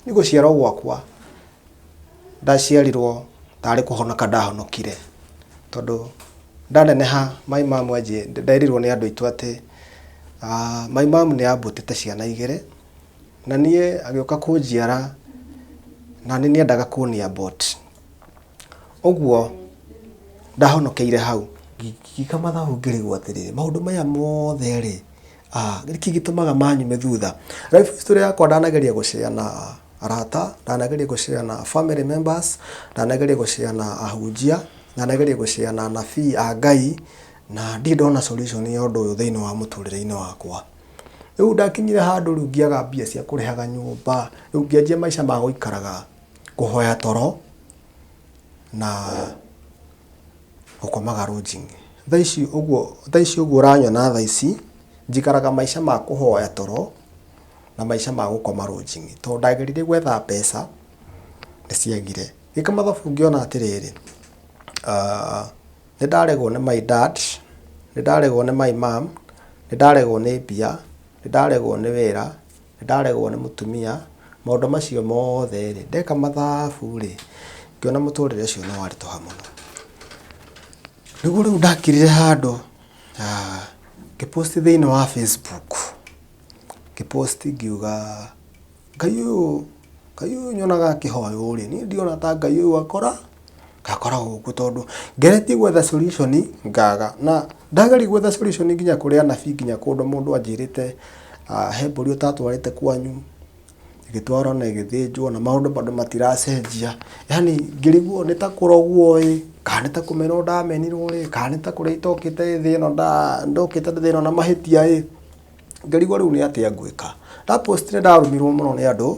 Niĩ gũciarwo gwakwa ndaciarirwo tarĩ kũhonoka ndahonokire tondũ ndaneneha my mum nderirwo nĩ andũ aitũ atĩ my mum nĩ ambutĩte ciana igĩrĩ na niĩ agĩũka kũnjiara na nĩ nĩendaga kũni abort. Ũguo ndahonokeire hau. Ngĩka mathabu ngĩrigwo atĩrĩrĩ, maũndũ maya mothe rĩ, nĩkĩ gĩtũmaga manyume thutha? Life history yakwa ndanageria gũ share na arata, ndanageria gũ share na family members, ndanageria gũ share na ahunjia, ndanageria gũ share na anabii a Ngai, na ndirĩ ndona solution ya ũndũ ũyũ thĩinĩ wa mũtũrĩre-inĩ wakwa. Rĩu ndakinyire handũ rĩu ngĩaga mbia cia kũrĩhaga nyũmba, rĩu ngĩanjia maica ma gũikaraga kũhoya toro na gũkomaga lodging. Thaa ici ũguo, thaa ici ũguo ũranyona thaa ici, njikaraga maica ma kũhoya toro na maica ma gũkoma lodging tondũ ndageririe gwetha mbeca nĩ ciagire. Ngĩka mathabu ngĩona atĩrĩrĩ, nĩ ndaregwo nĩ my dad, nĩ ndaregwo nĩ my mum, nĩ ndaregwo nĩ mbia, nĩ ndaregwo nĩ wĩra, Nĩndaregwo nĩ mũtumia, maũndũ macio mothe rĩ, ndeka mathabu rĩ, ngĩona mũtũrĩre ũcio nĩ waritũha mũno. Nĩguo rĩu ndakirire handũ ngĩ post thĩinĩ wa Facebook, ngĩ post ngiuga Ngai ũyũ, Ngai ũyũ nyonaga akĩhoywo rĩ, niĩ ndiona ta Ngai ũyũ akora gakoragwo kuo tondũ ngeretie gwetha solution ngaga. Na ndageria gwetha solution nginya kũrĩ anabii nginya kũndũ mũndũ anjĩrĩte he mbũri ũtatwarĩte kwanyu, ĩgĩtwarwo na ĩgĩthĩnjwo na maũndũ bado matiracenjia. Yaani ngĩrigwo nĩ ta kũrogwo ĩ, kana nĩ ta kũmenwo ndamenirwo ĩ, kana nĩ ta kũrĩa itokĩte thĩ ĩno ndokĩte thĩ ĩno na mahĩtia ĩ, ngĩrigwo rĩu nĩ atĩa ngwĩka. Nda post nĩ ndarumirwo mũno nĩ andũ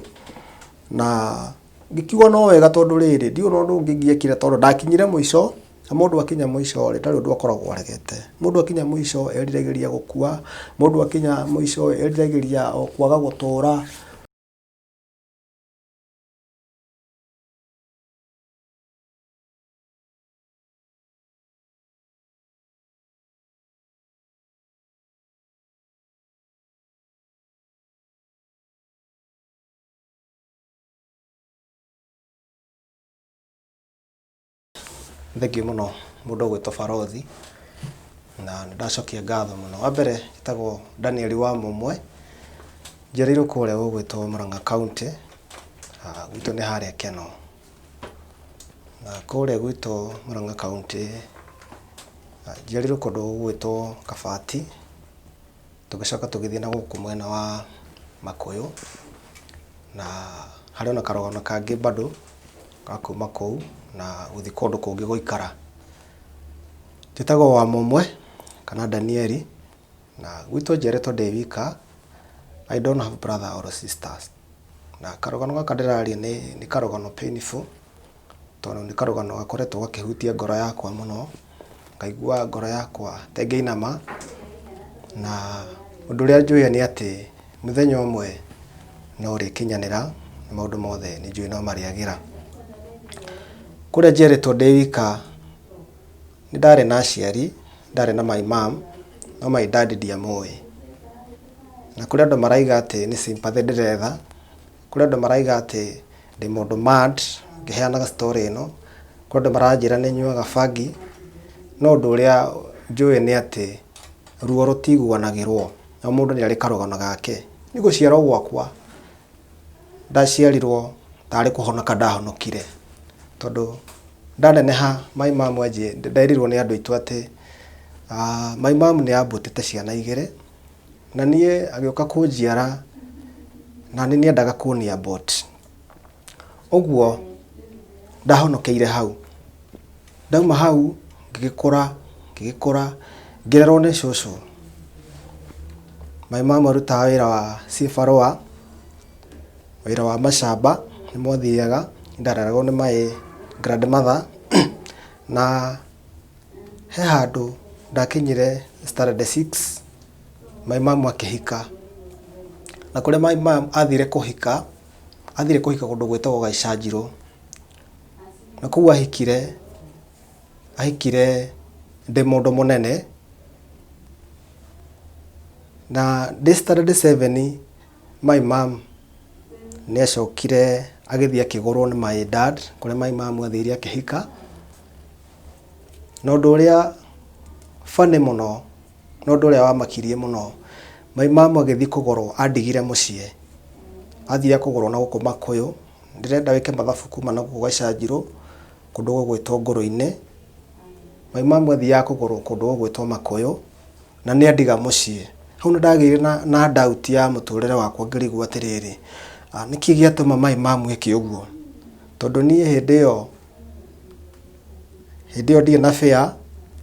na Ngĩkiuga no wega tondũ rĩrĩ, ndiũĩ ona ũndũ ũngĩ ingĩekire tondũ ndakinyire mũico, na mũndũ akinya mũico rĩ, ndarĩ ũndũ akoragwo aregete. Mũndũ akinya mũico eriragĩria gũkua, mũndũ akinya mũico eriragĩria o kwaga gũtũra. Thengiũ mũno mũndũ ũgwĩtwo Barothi, na nĩ ndacokia ngatho mũno. Wa mbere njĩtagwo Daniel wa Mũmwe, njiarĩirwo kũrĩa gũgwĩtwo Murang'a County, gwitũ nĩ harĩa Kenol. Na kũrĩa gwitũ Murang'a County, njiarĩirwo kũndũ gũgwĩtwo Kabati. Tũgĩcoka tũgĩthiĩ na gũkũ mwena wa Makũyũ, na harĩ ona karũgano kangĩ bado ga kuma kũu na gũthiĩ kũndũ kũngĩ gũikara. Njĩtagwo Wamũmwe kana Danieli, na gwitũ njiarĩtwo ndĩ wika, I don't have brother or sisters. Na karũgano gaka ndĩraria nĩ karũgano painful. Tondũ nĩ karũgano gakoretwo gakĩhutia ngoro yakwa mũno, ngaigua ngoro yakwa ta ĩngĩinama, na ũndũ ũrĩa njũĩ nĩ atĩ mũthenya ũmwe no ũrĩkinyanĩra na maũndũ mothe nĩ njũĩ no marĩagĩra. Kũrĩa njiarĩtwo ndĩ wika, nĩ ndarĩ na aciari, ndarĩ na my mum, no my dad ndiamũĩ. Na kũrĩ andũ maraiga atĩ nĩ sympathy ndĩretha, Kũrĩ andũ maraiga atĩ ndĩ mũndũ mad ngĩheanaga story ĩno, kũrĩ andũ maranjĩra nĩ nyuaga bangi, no ũndũ ũrĩa njũĩ nĩ atĩ ruo rũtiguanagĩrwo, o mũndũ nĩ arĩ karũgano gake. Niĩ gũciarwo gwakwa, ndaciarirwo tarĩ kũhonoka ndahonokire, tondũ ndaneneha my mum nderirwo nĩ andũ aitũ atĩ my mum nĩ ambutĩte ciana igĩrĩ. Na niĩ agĩũka kũnjiara na nĩ nĩendaga kũni abort. Ũguo ndahonokeire hau. Ndauma hau ngĩgĩkũra, ngĩgĩkũra, ngĩrerwo nĩ cũcũ. My mum arutaga wĩra wa cibarũa, wĩra wa macamba nĩmo athiaga, ndareragwo nĩ my grandmother na He handũ ndakinyire standard six, my mum akĩhika. Na kũrĩa my mum athire kũhika, athire kũhika kũndũ gwĩtagwo Gaicanjirũ. Na kũu ahikire, ahikire ndĩ mũndũ mũnene. Na ndĩ standard seven my mum Nĩ acokire agĩthiĩ akĩgũrwo nĩ my dad, kũrĩa my mum athire akĩhika. Na ũndũ ũrĩa funny mũno, na ũndũ ũrĩa wamakirie mũno, my mum agĩthiĩ kũgũrwo andigire mũciĩ. Athire kũgũrwo na gũkũ Makũyũ, ndĩrenda wĩke mathabu kuma na gũkũ Gacanjirũ, kũndũ gũgwĩtwo Ngũrũ-inĩ. My mum athiaga kũgũrwo kũndũ gũgwĩtwo Makũyũ, na nĩ andiga mũciĩ. Hau nĩ ndagĩire na doubt ya mũtũrĩre wakwa ngĩrigwo atĩrĩrĩ, nĩkĩ gĩatũma my mum eke ũguo? Tondũ niĩ hĩndĩ ĩyo, hĩndĩ ĩyo ndirĩ na fare,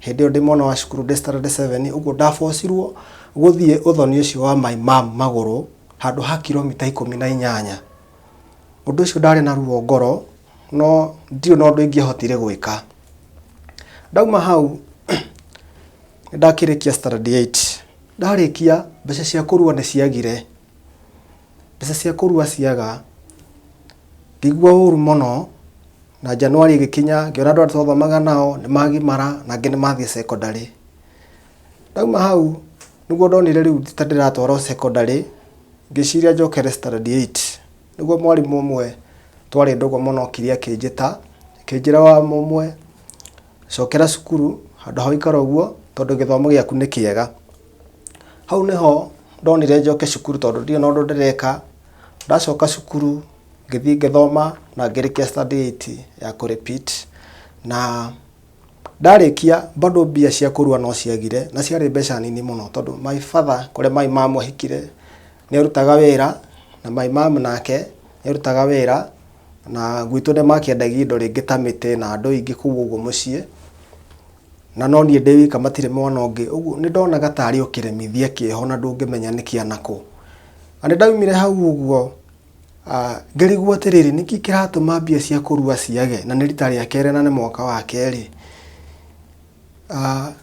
hĩndĩ ĩyo ndĩ mwana wa cukuru ndĩ standard seven, ũguo ndabocirwo gũthiĩ ũthoni ũcio wa my mum magũrũ handũ ha kiromita 18. Ũndũ ũcio ndarĩ na ruo ngoro, no ndirĩ na ũndũ ingĩahotire gwĩka. Ndauma hau nĩ ndakĩrĩkia standard eight, ndarĩkia mbeca cia kũrua nĩ ciagire, mbeca cia kũrua ciaga, ngĩigua ũru mũno, na January ĩgĩkinya ngĩona andũ arĩa twathomaga nao nĩ magimara na angĩ nĩ mathiĩ secondary. Ndauma hau nĩguo ndonire rĩu ta ndĩratwarwo secondary, ngĩciria njokere standard eight. Nĩguo mwarimũ ũmwe twarĩ ndũgũ mũno okire akĩnjĩta, akĩnjĩra wa mũmwe cokera cukuru handũ ha ũikare ũguo tondũ gĩthomo gĩaku nĩ kĩega. Hau nĩho ndonire njoke cukuru tondũ ndirĩ na ũndũ ndĩreka. Ndacoka cukuru ngĩthiĩ ngĩthoma na ngĩrĩkia standard eight ya kũ repeat na Ndarĩkia bado mbia cia kũrua no ciagire na ciarĩ mbeca nini mũno tondũ my father kũrĩa my mum ahikire nĩ arutaga wĩra na my mum nake nĩ arutaga wĩra na gwitũ nĩ makĩendagia indo rĩngĩ ta mĩtĩ na andũ aingĩ kũu ũguo mũciĩ na no niĩ ndĩ wika matirĩ mwana ũngĩ ũguo nĩ ndonaga tarĩ o kĩremithia kĩho na ndũngĩmenya nĩ kĩa nakũ. Na nĩ ndaumire hau ũguo Ngĩrigwo atĩrĩrĩ, nĩkĩ kĩratũma mbia cia kũrua ciage na nĩ rita rĩa kerĩ na nĩ mwaka wa kerĩ?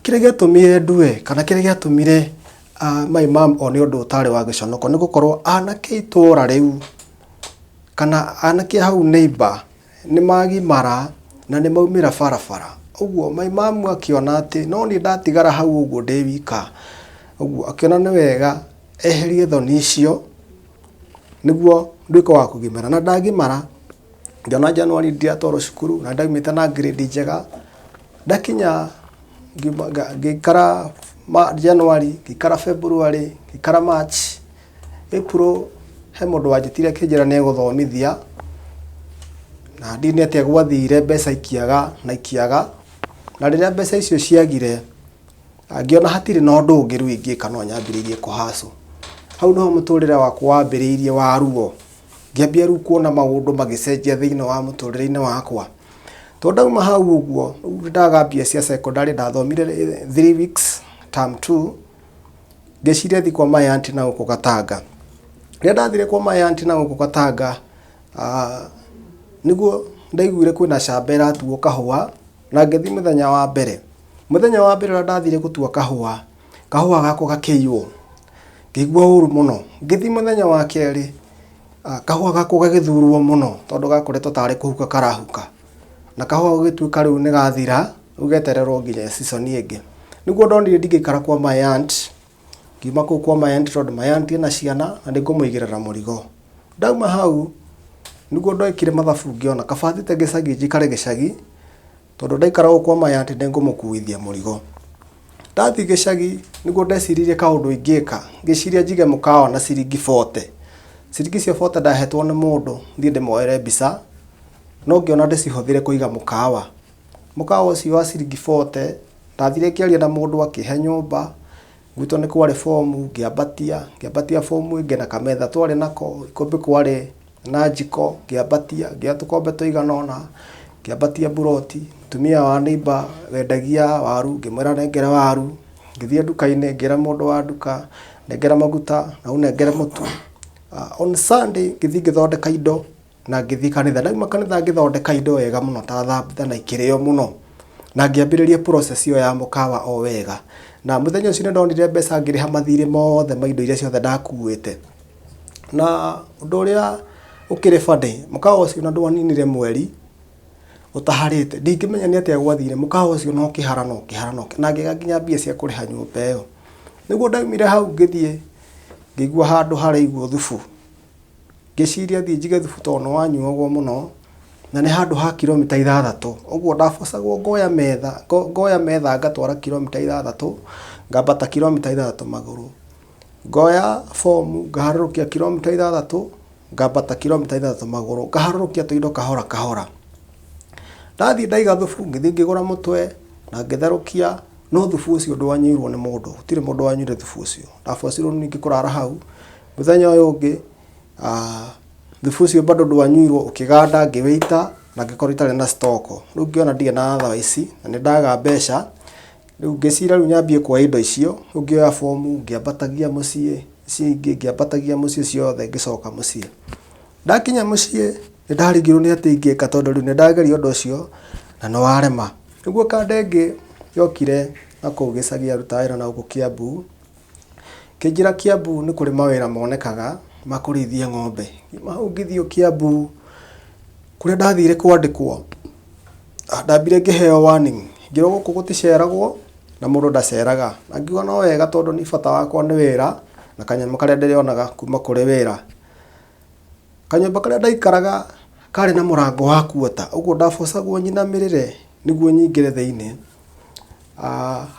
Kĩrĩa gĩatũmire ndue kana kĩrĩa gĩatũmire my mum one ũndũ ũtarĩ wa gĩconoko nĩ gũkorwo anake a itũra rĩu kana anake a hau neighbour nĩ magimara na nĩ maumĩra barabara. Ũguo my mum akĩona atĩ no niĩ ndatigara hau ũguo ndĩ wika, ũguo akĩona nĩ wega eherie thoni icio nĩguo nduĩke wa kũgimara. Na ndagimara, ngĩona January ndiratwarwo cukuru na ndaumĩte na grade njega, ndakinya ngĩikara January, ngĩikara February, ngĩikara March, April he mũndũ wanjĩtire akĩnjĩra nĩ egũthomithia, na ndiũĩ nĩ atĩa gwathire mbeca ikĩaga na ikĩaga, na rĩrĩa mbeca icio ciagire, Ngĩona hatirĩ na ũndũ ũngĩ rĩu ingĩka no nyambĩrĩirie kũ hustle. Hau nĩho mũtũrĩre wakwa wambĩrĩirie wa ruo. Ngĩambia rĩu kuona maũndũ magĩcenjia thĩinĩ wa mũtũrĩre-inĩ wakwa. Tondũ ndauma hau ũguo, rĩu nĩ ndaga mbia cia secondary ndathomire 3 weeks term 2, ngĩciria thiĩ kwa my aunty na gũkũ Gatanga. Rĩrĩa ndathire kwa my aunty na gũkũ Gatanga, nĩguo ndaiguire kwĩna camba ĩratuo kahũa, na ngĩthiĩ mũthenya wa mbere. Mũthenya wa mbere ũrĩa ndathire gũtua kahũa, kahũa gakwa gakĩiywo. Ngĩigua ũru mũno. Ngĩthiĩ mũthenya wa kerĩ, kahũa gakwa gagĩthurwo mũno tondũ gakoretwo tarĩ kũhuka karahuka. Na kahũa gũgĩtuĩka rĩu nĩ gathira, rĩu getererwo nginya season ĩngĩ. Nĩguo ndonire ndingĩikara kwa my aunt, ngiuma kũu kwa my aunt tondũ my aunt ena ciana na nĩngũmũigĩrĩra mũrigo. Ndauma hau, nĩguo ndekire mathabu ngĩona kaba thiĩte gĩcagi njikare gĩcagi, Tondũ ndaikara gũkũ kwa my aunty nĩngũmũkuithia mũrigo. Ndathiĩ gĩcagi nĩguo ndeciririe kaũndũ ingĩka, ngĩciria njige mũkawa na ciringi 40. Ciringi icio 40 ndahetwo nĩ mũndũ thiĩ ndĩmuoere mbica, no ngĩona ndĩcihũthĩre kũiga mũkawa. Mũkawa ũcio wa ciringi 40 ndathire ngĩaria na mũndũ akĩhe nyũmba, gwitũ nĩ kwarĩ bomu ngĩambatia, ngĩambatia bomu ĩngĩ na kametha twarĩ nako, ikũmbĩ kwarĩ na njiko ngĩambatia, ngĩoya tũkombe tũigana ũna, ngĩambatia mburoti, mũtumia wa neighbour wendagia waru ngĩmwĩra anengere waru, ngĩthiĩ nduka-inĩ ngĩra mũndũ wa nduka nengera maguta na ũnengere mũtu. On Sunday ngĩthiĩ ngĩthondeka indo na ngĩthiĩ kanitha. Ndauma kanitha ngĩthondeka indo wega mũno ta thambutha na ikĩrĩo mũno na ngĩambĩrĩria process ĩyo ya mũkawa o wega. Na mũthenya ũcio nĩ ndonire mbeca ngĩrĩha mathirĩ mothe ma indo iria ciothe ndakuĩte. Na ũndũ ũrĩa ũkĩrĩ funny, mũkawa ũcio ona ndwaninire mweri ũtaharĩte. Ndingĩmenya nĩ atĩa gwathire, mũkawa ũcio no ũkĩhara na ũkĩhara na ngĩaga nginya mbia cia kũrĩha nyũmba ĩyo. Nĩguo ndaumire hau ngĩthiĩ ngĩigua handũ haraigwo thubu. Ngĩciria thiĩ njige thubu tondũ nĩ wanyuagwo mũno, na nĩ handũ ha kilomita 6. Ũguo ndabocagwo ngoya metha, ngoya metha ngatwara kilomita 6, ngambata kilomita 6 magũrũ. Ngoya bomu ngaharũrũkia kilomita 6, ngambata kilomita 6 magũrũ, ngaharũrũkia tũindo kahora kahora. Ndathiĩ ndaiga thubu, ngĩthiĩ ngĩgũra mũtwe na ngĩtherũkia, no thubu ũcio ndwanyuirwo nĩ mũndũ, gũtirĩ mũndũ wanyuire thubu ũcio. Ndabocirwo ningĩ kũrara hau, mũthenya ũyũ ũngĩ thubu ũcio bado ndwanyuirwo, ũkĩganda ngĩwĩita na ngĩkorwo itarĩ na stock. Rĩu ngĩona ndirĩ na otherwise na nĩ ndaga mbeca, rĩu ngĩciria rĩu nyambie kuoya indo icio, rĩu ngĩoya bomu ngĩambatagia mũciĩ, icio ingĩ ngĩambatagia mũciĩ ciothe ngĩcoka mũciĩ. Ndakinya mũciĩ nĩ ndarigirwo nĩ atĩa ingĩka tondũ rĩu nĩ ndageria ũndũ ũcio na nĩ warema. Nĩguo kanda ĩngĩ yokire na kũu gĩcagi arutaga wĩra na gũkũ Kiambu, kĩnjĩra Kiambu nĩ kũrĩ mawĩra monekaga ma kũrĩithia ng'ombe. Ngiuma hau ngĩthiĩ Kiambu kũrĩa ndathire kwandĩkwo, ndambire ngĩheo warning, ngĩrwo gũkũ gũticeragwo na mũndũ ndaceraga. Na ngiuga no wega tondũ niĩ bata wakwa nĩ wĩra na kanyamũ karĩa ndĩrĩonaga kuma kũrĩ wĩra. Kanyũmba karĩa ndaikaraga karĩ na mũrango wa kuota, ũguo ndabocagwo nyinamĩrĩre nĩguo nyingĩre thĩiniĩ.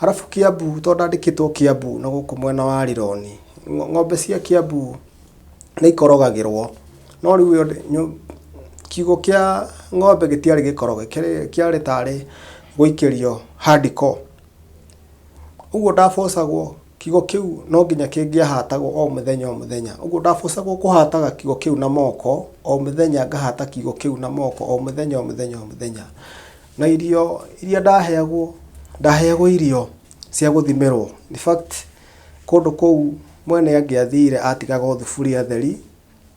Arabu Kiambu tondũ ndandĩkĩtwo Kiambu na gũkũ mwena wa Rironi, ng'ombe cia Kiambu nĩ ikorogagĩrwo, no rĩu kiugũ kĩa ng'ombe gĩtiarĩ gĩkoroge, kĩarĩ tarĩ gũikĩrio hardcore. Ũguo ndabocagwo kiugũ kĩu no nginya kĩngĩahatagwo o mũthenya o mũthenya. Ũguo ndabocagwo kũhataga kiugũ kĩu na moko, o mũthenya ngahata kiugũ kĩu na moko, o mũthenya o mũthenya o mũthenya. Na irio iria ndaheagwo, ndaheagwo irio cia gũthimĩrwo. In fact, kũndũ kũu mwene angĩathire atigaga o thuburia theri,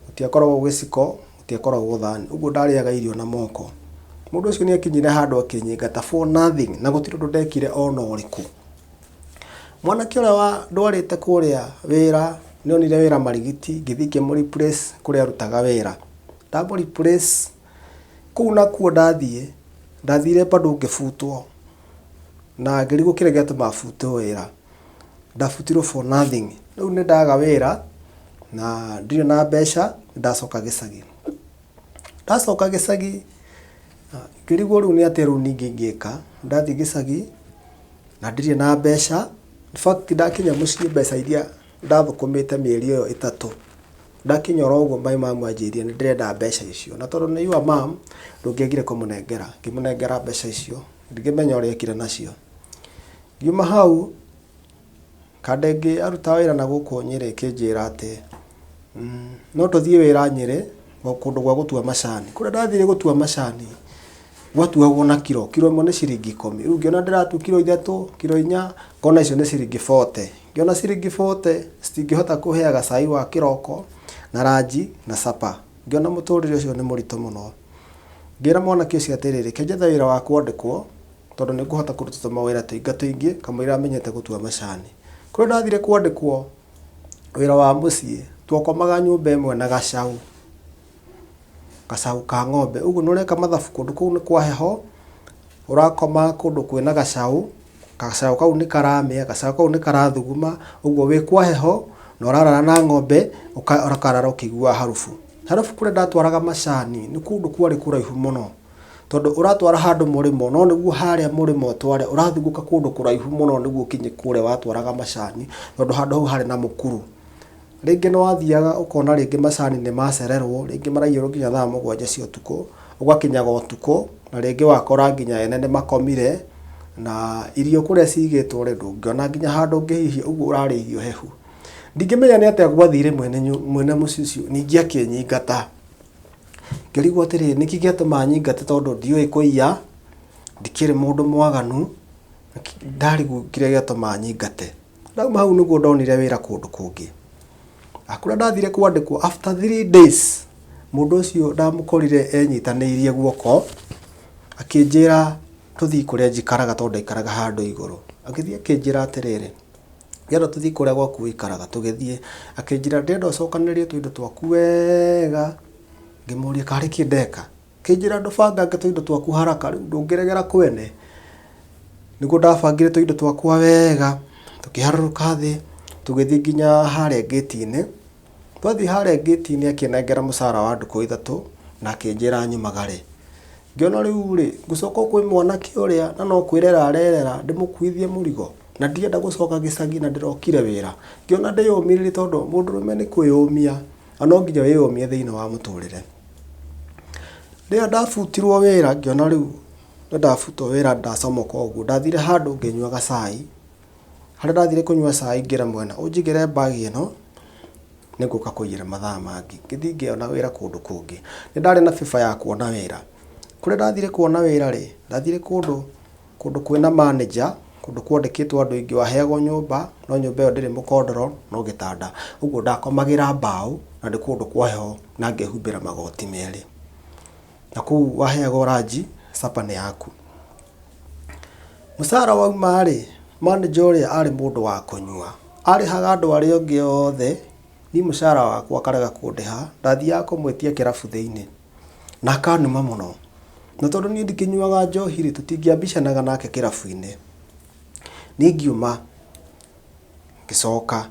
gũtiakoragwo gĩciko, gũtiakoragwo thani. Ũguo ndarĩaga irio na moko. Mũndũ ũcio nĩ akinyire handũ akĩnyingata for nothing, na gũtirĩ ũndũ ndekire ona ũrĩkũ. Mwanake ũrĩa wa ndwarĩte kũrĩa wĩra, nĩ onire wĩra Marigiti, ngĩthiĩ ngĩmũ replace kũrĩa arutaga wĩra. Ndamũ replace, kũu nakuo ndathiĩ, ndathire bado ngĩbutwo, na ngĩrigwo kĩrĩa gĩatũma butwo wĩra. Ndabutirwo for nothing. Rĩu nĩ ndaga wĩra, na ndirĩ na mbeca, ndacoka gĩcagi. Ndacoka gĩcagi, ngĩrigwo rĩu nĩ atĩa rĩu ningĩ ingĩka. Ndathiĩ gĩcagi, na ndirĩ na mbeca. In fact ndakinya mũciĩ mbeca iria ndathũkũmĩte mĩeri ĩyo 3, ndakinya oro ũguo my mum anjĩrire nĩ ndĩrenda mbeca icio. Na tondũ nĩ your mum, ndũngĩagire kũmũnengera. Ngĩmũnengera mbeca icio, ndingĩmenya ũrĩa ekire nacio. Ngiuma hau, kanda ĩngĩ arutaga wĩra na gũkũ Nyĩrĩ ĩkĩnjĩra atĩ no tũthiĩ wĩra Nyĩrĩ kũndũ gwa gũtua macani. Kũrĩa ndathire gũtua macani, gwatuagwo na kiro, kiro ĩmwe nĩ ciringi 10. Rĩu ngĩona ndĩratua kiro 3, kiro 4, ngona icio nĩ ciringi 40. Ngĩona ciringi 40 citingĩhota kũheaga cai wa kĩroko na ranji na supper. Ngĩona mũtũrĩre ũcio nĩ mũritũ mũno. Ngĩra mwanake ũcio atĩrĩrĩ, reke njethe wĩra wa kwandĩkwo tondũ nĩ ngũhota kũruta tũmawĩra tũinga tũingĩ kamũira menyete gũtua macani. Kũrĩa ndathire kwandĩkwo wĩra wa mũciĩ, twakomaga nyũmba ĩmwe na gacaũ, gacaũ ka ng'ombe. Ũguo nĩ ũreka mathabu kũndũ kũu nĩ kwa heho, ũrakoma kũndũ kwĩna gacaũ, gacaũ kau nĩ karamĩa, gacaũ kau nĩ karathuguma, ũguo wĩ kwa heho na ũrarara na ng'ombe, ũkarara ũkĩiguaga harubu. Harubu kũrĩa ndatwaraga macani nĩ kũndũ kwarĩ kũraihu mũno, tondũ ũratwara handũ mũrĩmo, no nĩguo harĩa mũrĩmo ũtware, ũrathungũka kũndũ kũraihu mũno nĩguo ũkinye kũrĩa watwaraga macani, tondũ handũ hau harĩ na mũkuru. Rĩngĩ nĩ wathiaga ũkona rĩngĩ macani nĩ macererwo, rĩngĩ maraiyĩrwo nginya thaa 7 cia ũtukũ, ũgakinyaga ũtukũ, na rĩngĩ wakora nginya ene nĩ makomire, na irio kũrĩa cigĩtwo rĩ, ndũngĩona nginya handũ ũngĩhihia, ũguo ũrarĩa irio hehu. Ndingĩmenya nĩ atĩa gwathire mwene mũciĩ ũcio, ningĩ akĩnyingata. Ngĩrigwo atĩrĩrĩ, nĩkĩ gĩatũma anyingate tondũ ndiũĩ kũiya, ndikĩrĩ mũndũ mwaganu, ndarigwo kĩrĩa gĩatũma anyingate. Ndauma hau nĩguo ndonire wĩra kũndũ kũngĩ. Kũrĩa ndathire kwandĩkwo after 3 days, mũndũ ũcio ndamũkorire enyitanĩirie guoko, akĩnjĩra tũthiĩ kũrĩa njikaraga tondũ ndaikaraga handũ igũrũ. Agĩthiĩ akĩnjĩra atĩrĩrĩ, ndĩrenda tũthiĩ kũrĩa gwaku ũikaraga. Tũgĩthiĩ, akĩnjĩra ndĩrenda ũcokanĩrĩrie tũindo twaku wega. Ngĩmũria karĩ kĩ ndeka. Akĩnjĩra ndũbangange tũindo twaku haraka, rĩu ndũngĩregera kwene. Nĩguo ndabangire tũindo twakwa wega, tũkĩharũrũka thĩ, tũgĩthiĩ nginya harĩa ngĩti-inĩ. Twathiĩ harĩa ngĩti-inĩ akĩnengera mũcara wa ndukũ ithatũ na akĩnjĩra nyumagare. Ngĩona rĩu rĩ, ngũcoka o kwĩ mwanake ũrĩa na no kwĩrera arerera ndĩmũkuithie mũrigo? Na ndirenda gũcoka gĩcagi na ndĩrokire wĩra. Ngĩona ndĩyũmĩrĩrie tondũ mũndũrũme nĩ kwĩyũmia na no nginya wĩyũmie thĩinĩ wa mũtũrĩre. Rĩrĩa ndabutirwo wĩra ngĩona rĩu nĩ ndabutwo wĩra ndacomoka ũguo, ndathire handũ ngĩnyua gacai. Harĩa ndathire kũnyua cai ngĩra mwene ũnjigĩre bag ĩno nĩ ngũka kũiyĩra mathaa mangĩ. Ngĩthiĩ ngĩona wĩra kũndũ kũngĩ. Nĩ ndarĩ na favor ya kuona wĩra. Kũrĩa ndathire kuona wĩra rĩ, ndathire kũndũ kũndũ kwĩna manager, kũndũ kwandĩkĩtwo andũ aingĩ, waheagwo nyũmba, no nyũmba ĩyo ndĩrĩ mũkondoro no gĩtanda. Ũguo ndakomagĩra mbaũ na nĩ kũndũ kwa heho na ngehumbĩra magoti merĩ. Na kũu waheagwo ranji, supper nĩ yaku. Mũcara wauma rĩ, manager ũrĩa arĩ mũndũ wa kũnyua. Arĩhaga andũ arĩa angĩ othe, niĩ mũcara wakwa akarega kũndĩha, ndathiaga kũmwĩtia kĩrabu thĩinĩ. Na akanuma mũno. Na tondũ niĩ ndikĩnyuaga njohi rĩ, tũtingĩambicanaga nake kĩrabu-inĩ. Niĩ ngiuma. Ngĩcoka.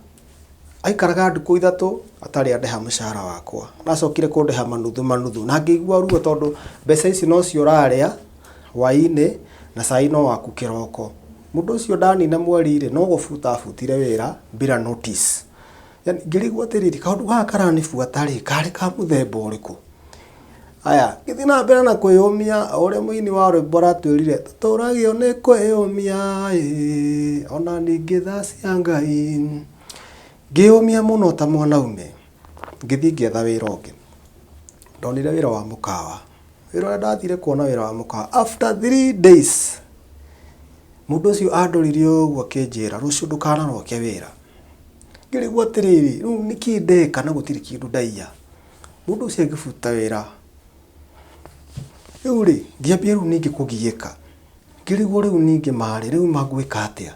Aikaraga ndukũ ithatũ atarĩ andĩha mũcara wakwa. Acokire kũndĩha manuthu manuthu. Na ngĩigua ruo tondũ mbeca ici nocio ũrarĩa hwaĩ-inĩ na cai no waku kĩroko. Mũndũ ũcio ndanina mweri rĩ, no gũbuta abutire wĩra bila notice. Yaani ngĩrigwo atĩrĩrĩ, kaũndũ gaka karanibuata rĩ, karĩ ka mũthemba ũrĩkũ? Aya, ngĩthiĩ na mbere na kwĩyũmia o ũrĩa mũini wa rwĩmbo aratwĩrire, tũtũragio nĩ kwĩyũmia ĩ, ona ningĩ tha cia Ngai. Ngĩyũmia mũno ta mwanaume, ngĩthiĩ ngĩetha wĩra ũngĩ. Ndonire wĩra wa mũkawa. Wĩra ũrĩa ndathire kuona wĩra wa mũkawa, after 3 days, mũndũ ũcio andorire ũguo akĩnjĩra, rũciũ ndũkanaroke wĩra. Ngĩrigwo atĩrĩrĩ, rĩu nĩkĩ ndeka na gũtirĩ kĩndũ ndaiya? Mũndũ ũcio agĩbuta wĩra. Rĩu rĩ, ngĩambia rĩu ningĩ kũgiĩka. Ngĩrigwo rĩu ningĩ marĩ, rĩu ma ngwĩka atĩa?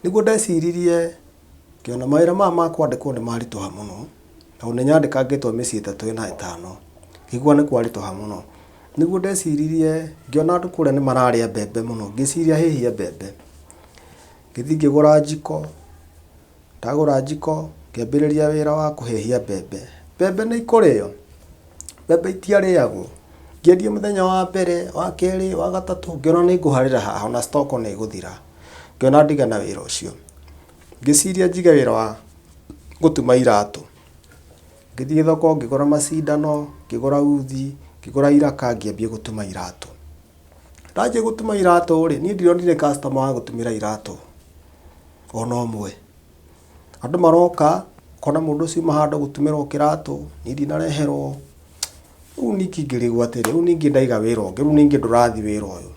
Nĩguo ndeciririe, ngĩona mawĩra maya ma kwandĩkwo nĩ maritũha mũno, tondũ nĩ nyandĩkangĩtwo mĩciĩ ĩtatũ ĩna ĩtano. Ngĩigua nĩ kwaritũha mũno. Nĩguo ndeciririe, ngĩona andũ kũrĩa nĩ mararĩa mbembe mũno, ngĩciria hĩhie mbembe. Ngĩthiĩ ngĩgũra njiko, Ndagũra njiko, ngĩambĩrĩria wĩra wa kũhĩhia mbembe. Mbembe nĩ ikũrĩo? Mbembe itiarĩagwo. Ngĩendia mũthenya wa mbere, wa kerĩ, wa gatatũ, ngĩona nĩ ngũharĩra haha ona stock nĩ ĩgũthira. Ngĩona ndige na wĩra ũcio. Ngĩciria njige wĩra wa gũtuma iratũ. Ngĩthiĩ thoko ngĩgũra macindano, ngĩgũra uthi, ngĩgũra iraka ngĩambia gũtuma iratũ. Ndanjia gũtuma iratũ rĩ, niĩ ndironire customer wa gũtumĩra iratũ ona ũmwe. Andũ maroka, ũkona mũndũ ũcio auma handũ gũtumĩrwo kĩratũ, niĩ ndinareherwo. Rĩu ningĩ ngĩrigwo atĩrĩ, rĩu ningĩ ndaiga wĩra ũngĩ, rĩu ningĩ ndũrathiĩ wĩra ũyũ.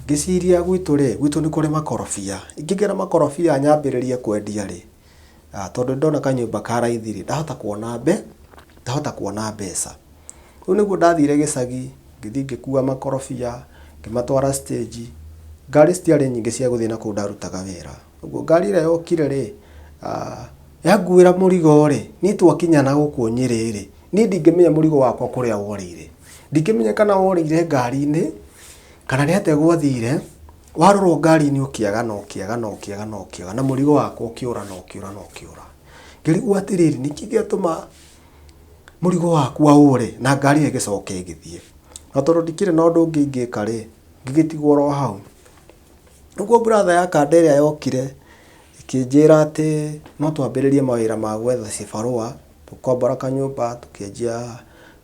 Ngĩciria gwitũ rĩ, gwitũ nĩ kũrĩ makorobia, ingĩgĩra makorobia nyambĩrĩrie kwendia rĩ, tondũ nĩndona kanyũmba ka raithi rĩ, ndahota kuona ndahota kuona mbeca. Rĩu nĩguo ndathire gĩcagi, ngĩthiĩ ngĩkua makorobia, ngĩmatwara stage. Ngari citiarĩ nyingĩ cia gũthiĩ na kũu ndarutaga wĩra. Ũguo ngari ĩrĩa yokire rĩ, yanguĩra mũrigo rĩ, niĩ twakinya na gũkũ Nyĩrĩ rĩ, niĩ ndingĩmenya mũrigo wakwa kũrĩa worĩire. Ndingĩmenya kana worĩire ngari-inĩ, kana nĩ atĩa gwathire, warorwo ngari-inĩ ũkĩaga na ũkĩaga na ũkĩaga na ũkĩaga, na mũrigo wakwa ũkĩũra na ũkĩũra na ũkĩũra. Ngĩrigwo atĩrĩrĩ, nĩkĩ gĩatũma mũrigo wakwa ũre na ngari ĩyo ĩgĩcoka ĩgĩthiĩ. Na tondũ ndikĩrĩ na ũndũ ũngĩ ingĩka rĩ, ngĩgĩtigwo oro hau. Nĩguo brother ya kanda ĩrĩa yokire, ĩkĩnjĩra atĩ no twambĩrĩrie mawĩra ma gwetha cibarũa, tũgĩkombora kanyũmba tũkĩanjia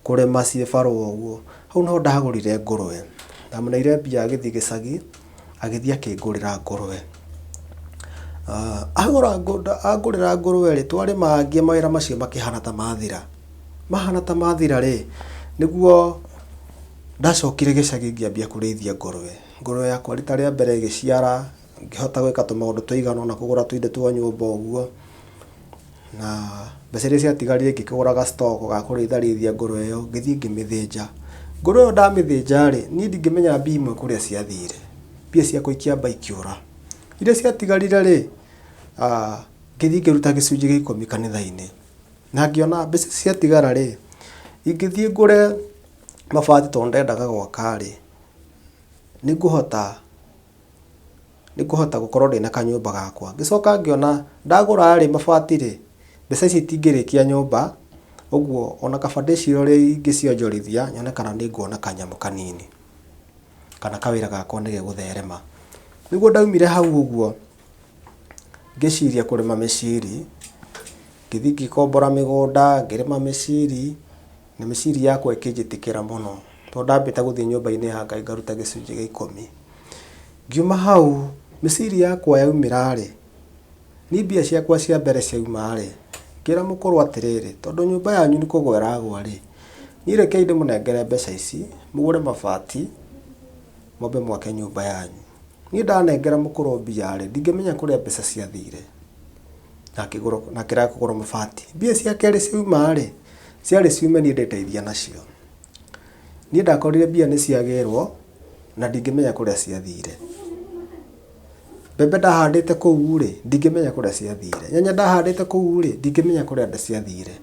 kũrĩma cibarũa ũguo. Hau nĩho ndagũrire ngũrwe. Ndamũneire mbia agĩthiĩ gĩcagi, agĩthiĩ akĩngũrĩra ngũrwe. Agũra angũrĩra ngũrwe rĩ, twarĩmangia mawĩra macio makĩhana ta mathira. Mahana ta mathira rĩ, nĩguo ndacokire gĩcagi ngĩambia kũrĩithia ngũrwe. Ngũrwe yakwa rita rĩa mbere ĩgĩciara, ngĩhota gwĩka tũmaũndũ tũigana ũna kũgũra tũindo twa nyũmba ũguo, na mbeca iria ciatigarire ngĩkĩgũra ga stock ga kũrĩitharĩithia ngũrwe ĩyo, ngĩthiĩ ngĩmĩthĩnja. Ngũrwe ĩyo ndamĩthĩnja rĩ, niĩ ndingĩmenya mbia imwe kũrĩa ciathire, mbia ciakwa ikĩamba ikĩũra. Iria ciatigarire rĩ, ngĩthiĩ ngĩruta gĩcunjĩ gĩa ikũmi kanitha-inĩ, na ngĩona mbeca ici ciatigara rĩ, ingĩthiĩ ngũre mabati tondũ ndendaga gwaka rĩ, nĩngũhota nĩngũhota gũkorwo ndĩna kanyũmba gakwa. Ngĩcoka ngĩona ndagũra rĩ mabati rĩ, Mbeca ici itingĩrĩkia nyũmba, ũguo ona kaba ndĩcirie ũrĩa ingĩcionjorithia nyone kana nĩ nguona kanyamũ kanini, kana kawĩra gakwa nĩ gegũtherema. Nĩguo ndaumire hau ũguo, ngĩciria kũrĩma mĩciri, ngĩthiĩ ngĩkombora mĩgũnda, ngĩrĩma mĩciri, na mĩciri yakwa ĩkĩnjĩtĩkĩra mũno, tondũ ndambĩte gũthiĩ nyũmba-inĩ ya Ngai ngaruta gĩcunjĩ gĩa ikũmi. Ngiuma hau, mĩciri yakwa yaumĩra rĩ, Niĩ mbia ciakwa cia mbere ciauma-rĩ, ngĩra mũkũrũ atĩrĩrĩ, tondũ nyũmba yanyu nĩ kũgũa ĩragũa-rĩ, niĩ rekei ndĩmũnengere mbeca ici, mũgũre mabati, mwambe mwake nyũmba yanyu. Niĩ ndanengera mũkũrũ mbia-rĩ, ndingĩmenya kũrĩa mbeca ciathire, na akĩrega kũgũra mabati. Mbia cia kerĩ ciauma-rĩ, ciarĩ ciume niĩ ndĩteithie nacio. Niĩ ndakorire mbia nĩ ciagĩrwo, na ndingĩmenya kũrĩa ciathire. Mbembe ndahandĩte kũu rĩ, ndingĩmenya kũrĩa ciathire. Nyanya ndahandĩte kũu rĩ, ndingĩmenya kũrĩa ciathire.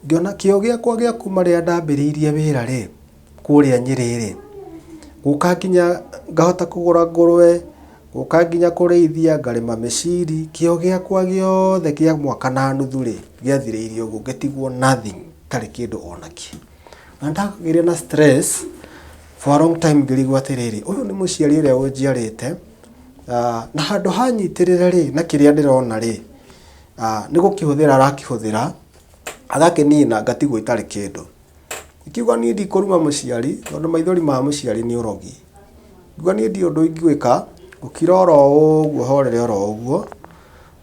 Ngĩona kĩo gĩakwa gĩa kuma rĩrĩa ndambĩrĩirie wĩra rĩ, kũrĩa Nyĩrĩ rĩ, gũka nginya ngahota kũgũra ngũrũwe, gũka nginya kũrĩithia, ngarĩma mĩciri, kĩo gĩakwa gĩothe kĩa mwaka na nuthu rĩ, gĩathirĩire ũguo ngĩtigwo nothing, itarĩ kĩndũ ona kĩ. Na nĩndagĩire na stress for a long time ngĩrigwo atĩrĩrĩ, ũyũ nĩ mũciari ũrĩa ũnjiarĩte, na handũ ha anyitĩrĩre rĩ, na kĩrĩa ndĩrona rĩ, nĩ gũkĩhũthĩra arakĩhũthĩra, agakĩnina ngatigwo itarĩ kĩndũ. Ngiuga niĩ ndikũruma mũciari, tondũ maithori ma mũciari nĩ ũrogi. Ngiuga niĩ ndirĩ ũndũ ingĩka, ngũkira oro ũguo horere oro ũguo,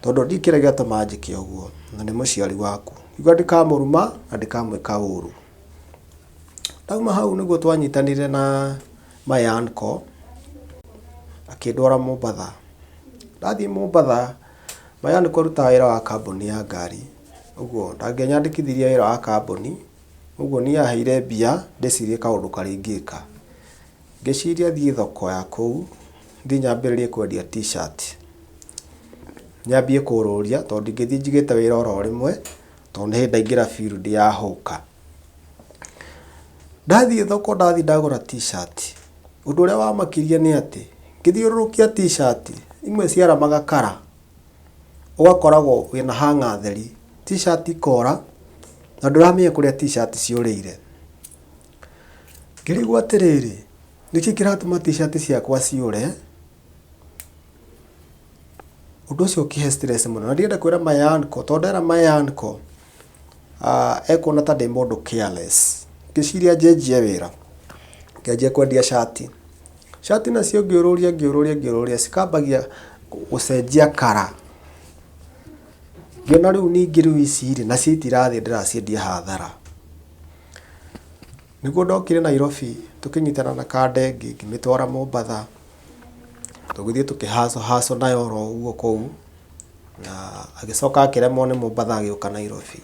tondũ ndiũĩ kĩrĩa gĩatũma njĩke ũguo, na nĩ mũciari waku. Ngiuga ndikamũruma na ndikamwĩka ũru. Ndauma hau nĩguo twanyitanire na my uncle, akĩndwara Mombatha. Ndathiĩ Mombatha, my uncle arutaga wĩra wa kambuni ya ngari, ũguo ndangĩanyandĩkithirie wĩra wa kambuni, ũguo niĩ aheire mbia ndĩcirie kaũndũ karĩa ingĩka. Ngĩciria thiĩ thoko ya kũu, thiĩ nyambĩrĩrie kwendia t-shirt. Nyambie kũũrũria tondũ ndingĩthiĩ njigĩte wĩra oro rĩmwe, tondũ nĩ hĩndĩ ndaingĩra field ya hawker. Ndathiĩ thoko ndathiĩ ndagũra t-shirt, ũndũ ũrĩa wamakirie nĩ atĩ, ngĩthiũrũrũkia t-shirt, imwe ciaramaga colour, ũgakoragwo wĩna hanger theri, t-shirt ikora, na ndũramenya kũrĩa t-shirt ciũrĩire. Ngĩrigwo atĩrĩrĩ, nĩkĩ kĩratũma t-shirt ciakwa ciũre? Ũndũ ũcio ũkĩhe stress mũno na ndienda kwĩra my uncle tondũ ndera my uncle ekuona ta ndĩ mũndũ careless. Ngĩciria njenjie wĩra, ngĩanjia kwendia cati. Cati nacio ngĩũrũria ngĩũrũria ngĩũrũria cikambagia gũcenjia colour. Ngĩona rĩu ningĩ rĩu ici rĩ, nacio itirathiĩ ndĩraciendia hathara. Nĩguo ndokire Nairobi tũkĩnyitana na kanda ĩngĩ ngĩmĩtwara Mombatha, tũgĩthiĩ tũkĩ hustle hustle nayo oro ũguo kũu, na agĩcoka akĩremwo nĩ Mombatha agĩũka Nairobi.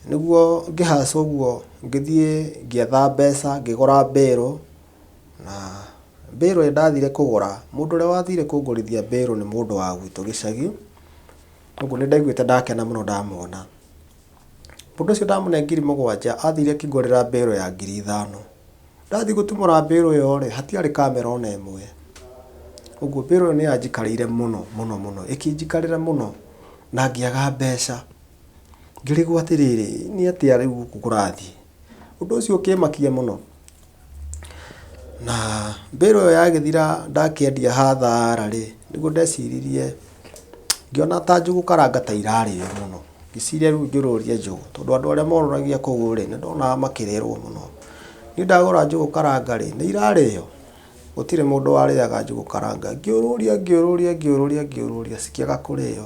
Nĩguo ngĩ hustle ũguo ngĩthiĩ ngĩetha mbeca ngĩgũra mbĩrũ, na mbĩrũ ĩrĩa ndathire kũgũra, mũndũ ũrĩa wathire kũngũrithia mbĩrũ nĩ mũndũ wa gwitũ gĩcagi, ũguo nĩ ndaiguĩte ndakena mũno ndamuona. Mũndũ ũcio ndamũne 7,000 athire akĩngũrĩra mbĩrũ ya 5,000. Ndathiĩ gũtumũra mbĩrũ ĩyo rĩ, hatiarĩ kamera ona ĩmwe. Ũguo mbĩrũ ĩyo nĩ yanjikarĩire mũno mũno mũno, ĩkĩnjikarĩra mũno na ngĩaga mbeca. Ngĩrigwo atĩrĩrĩ, nĩ atĩa rĩu gũkũ kũrathiĩ? Ũndũ ũcio ũkĩmakia mũno. Na mbĩrũ ĩyo yagĩthira ndakĩendia hathara rĩ, nĩguo ndeciririe ngĩona ta njũgũ karanga ta irarĩo mũno. Ngĩciria rĩu njũrũrie njũgũ tondũ andũ arĩa morũragia kũu rĩ, nĩ ndonaga makĩrĩrwo mũno. Niĩ ndagũra njũgũ karanga rĩ, nĩ irarĩo? Gũtirĩ mũndũ warĩaga njũgũ karanga. Ngĩũrũria ngĩũrũria ngĩũrũria ngĩũrũria cikĩaga kũrĩo.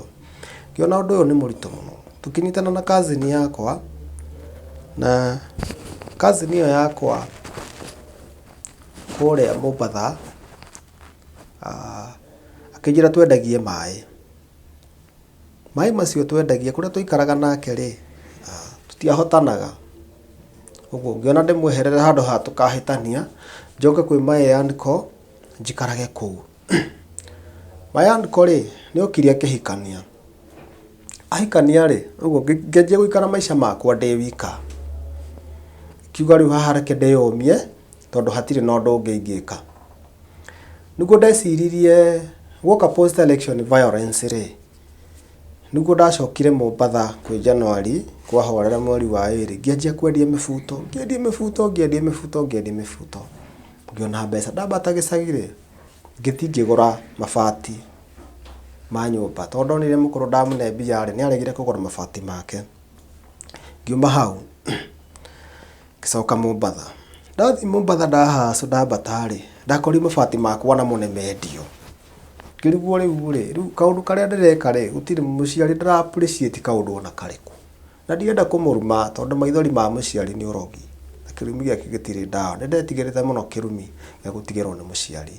Ngĩona ũndũ ũyũ nĩ mũritũ mũno. Tũkĩnyitana na cousin yakwa, na cousin ĩyo yakwa kũrĩa Mombatha, akĩnjĩra twendagie maĩ. Maĩ macio twendagia, kũrĩa twaikaraga nake rĩ, tũtiahotanaga. Ũguo ngĩona ndĩmweherere handũ ha tũkahĩtania, njoke kwĩ my uncle njikarage kũu. My uncle rĩ, nĩ okire akĩhikania. Ahikania rĩ, ũguo ngĩanjia gũikara maica makwa ndĩ wika. Ngiuga rĩu haha reke ndĩyũmie, tondũ hatirĩ na ũndũ ũngĩ ingĩka. Nĩguo ndeciririe guoka post election violence rĩ, Nĩguo ndacokire Mombatha kwĩ January, kwahorera mweri wa ĩrĩ, ngĩanjia kwendia mĩbuto, ngĩendia mĩbuto, ngĩendia mĩbuto, ngĩendia mĩbuto, ngĩona mbeca. Ndambata gĩcagi rĩ, ngĩthiĩ ngĩgũra mabati ma nyũmba, tondũ ndonire mũkũrũ ndamũne mbia rĩ, nĩ aregire kũgũra mabati make. Ngiuma hau, ngĩcoka Mombatha. Ndathiĩ Mombatha ndahacũ ndambata rĩ, ndakorire mabati makwa namo nĩ mendio. Ngĩrigwo rĩu rĩ, rĩu kaũndũ karĩa ndĩreka rĩ, gũtirĩ mũciari ndĩra appreciate kaũndũ ona karĩkũ. Na ndirenda kũmũruma tondũ maithori ma mũciari nĩ ũrogi, na kĩrumi gĩake gĩtirĩ ndawa. Nĩ ndetigĩrĩte mũno kĩrumi gĩa gũtigĩrwo nĩ mũciari.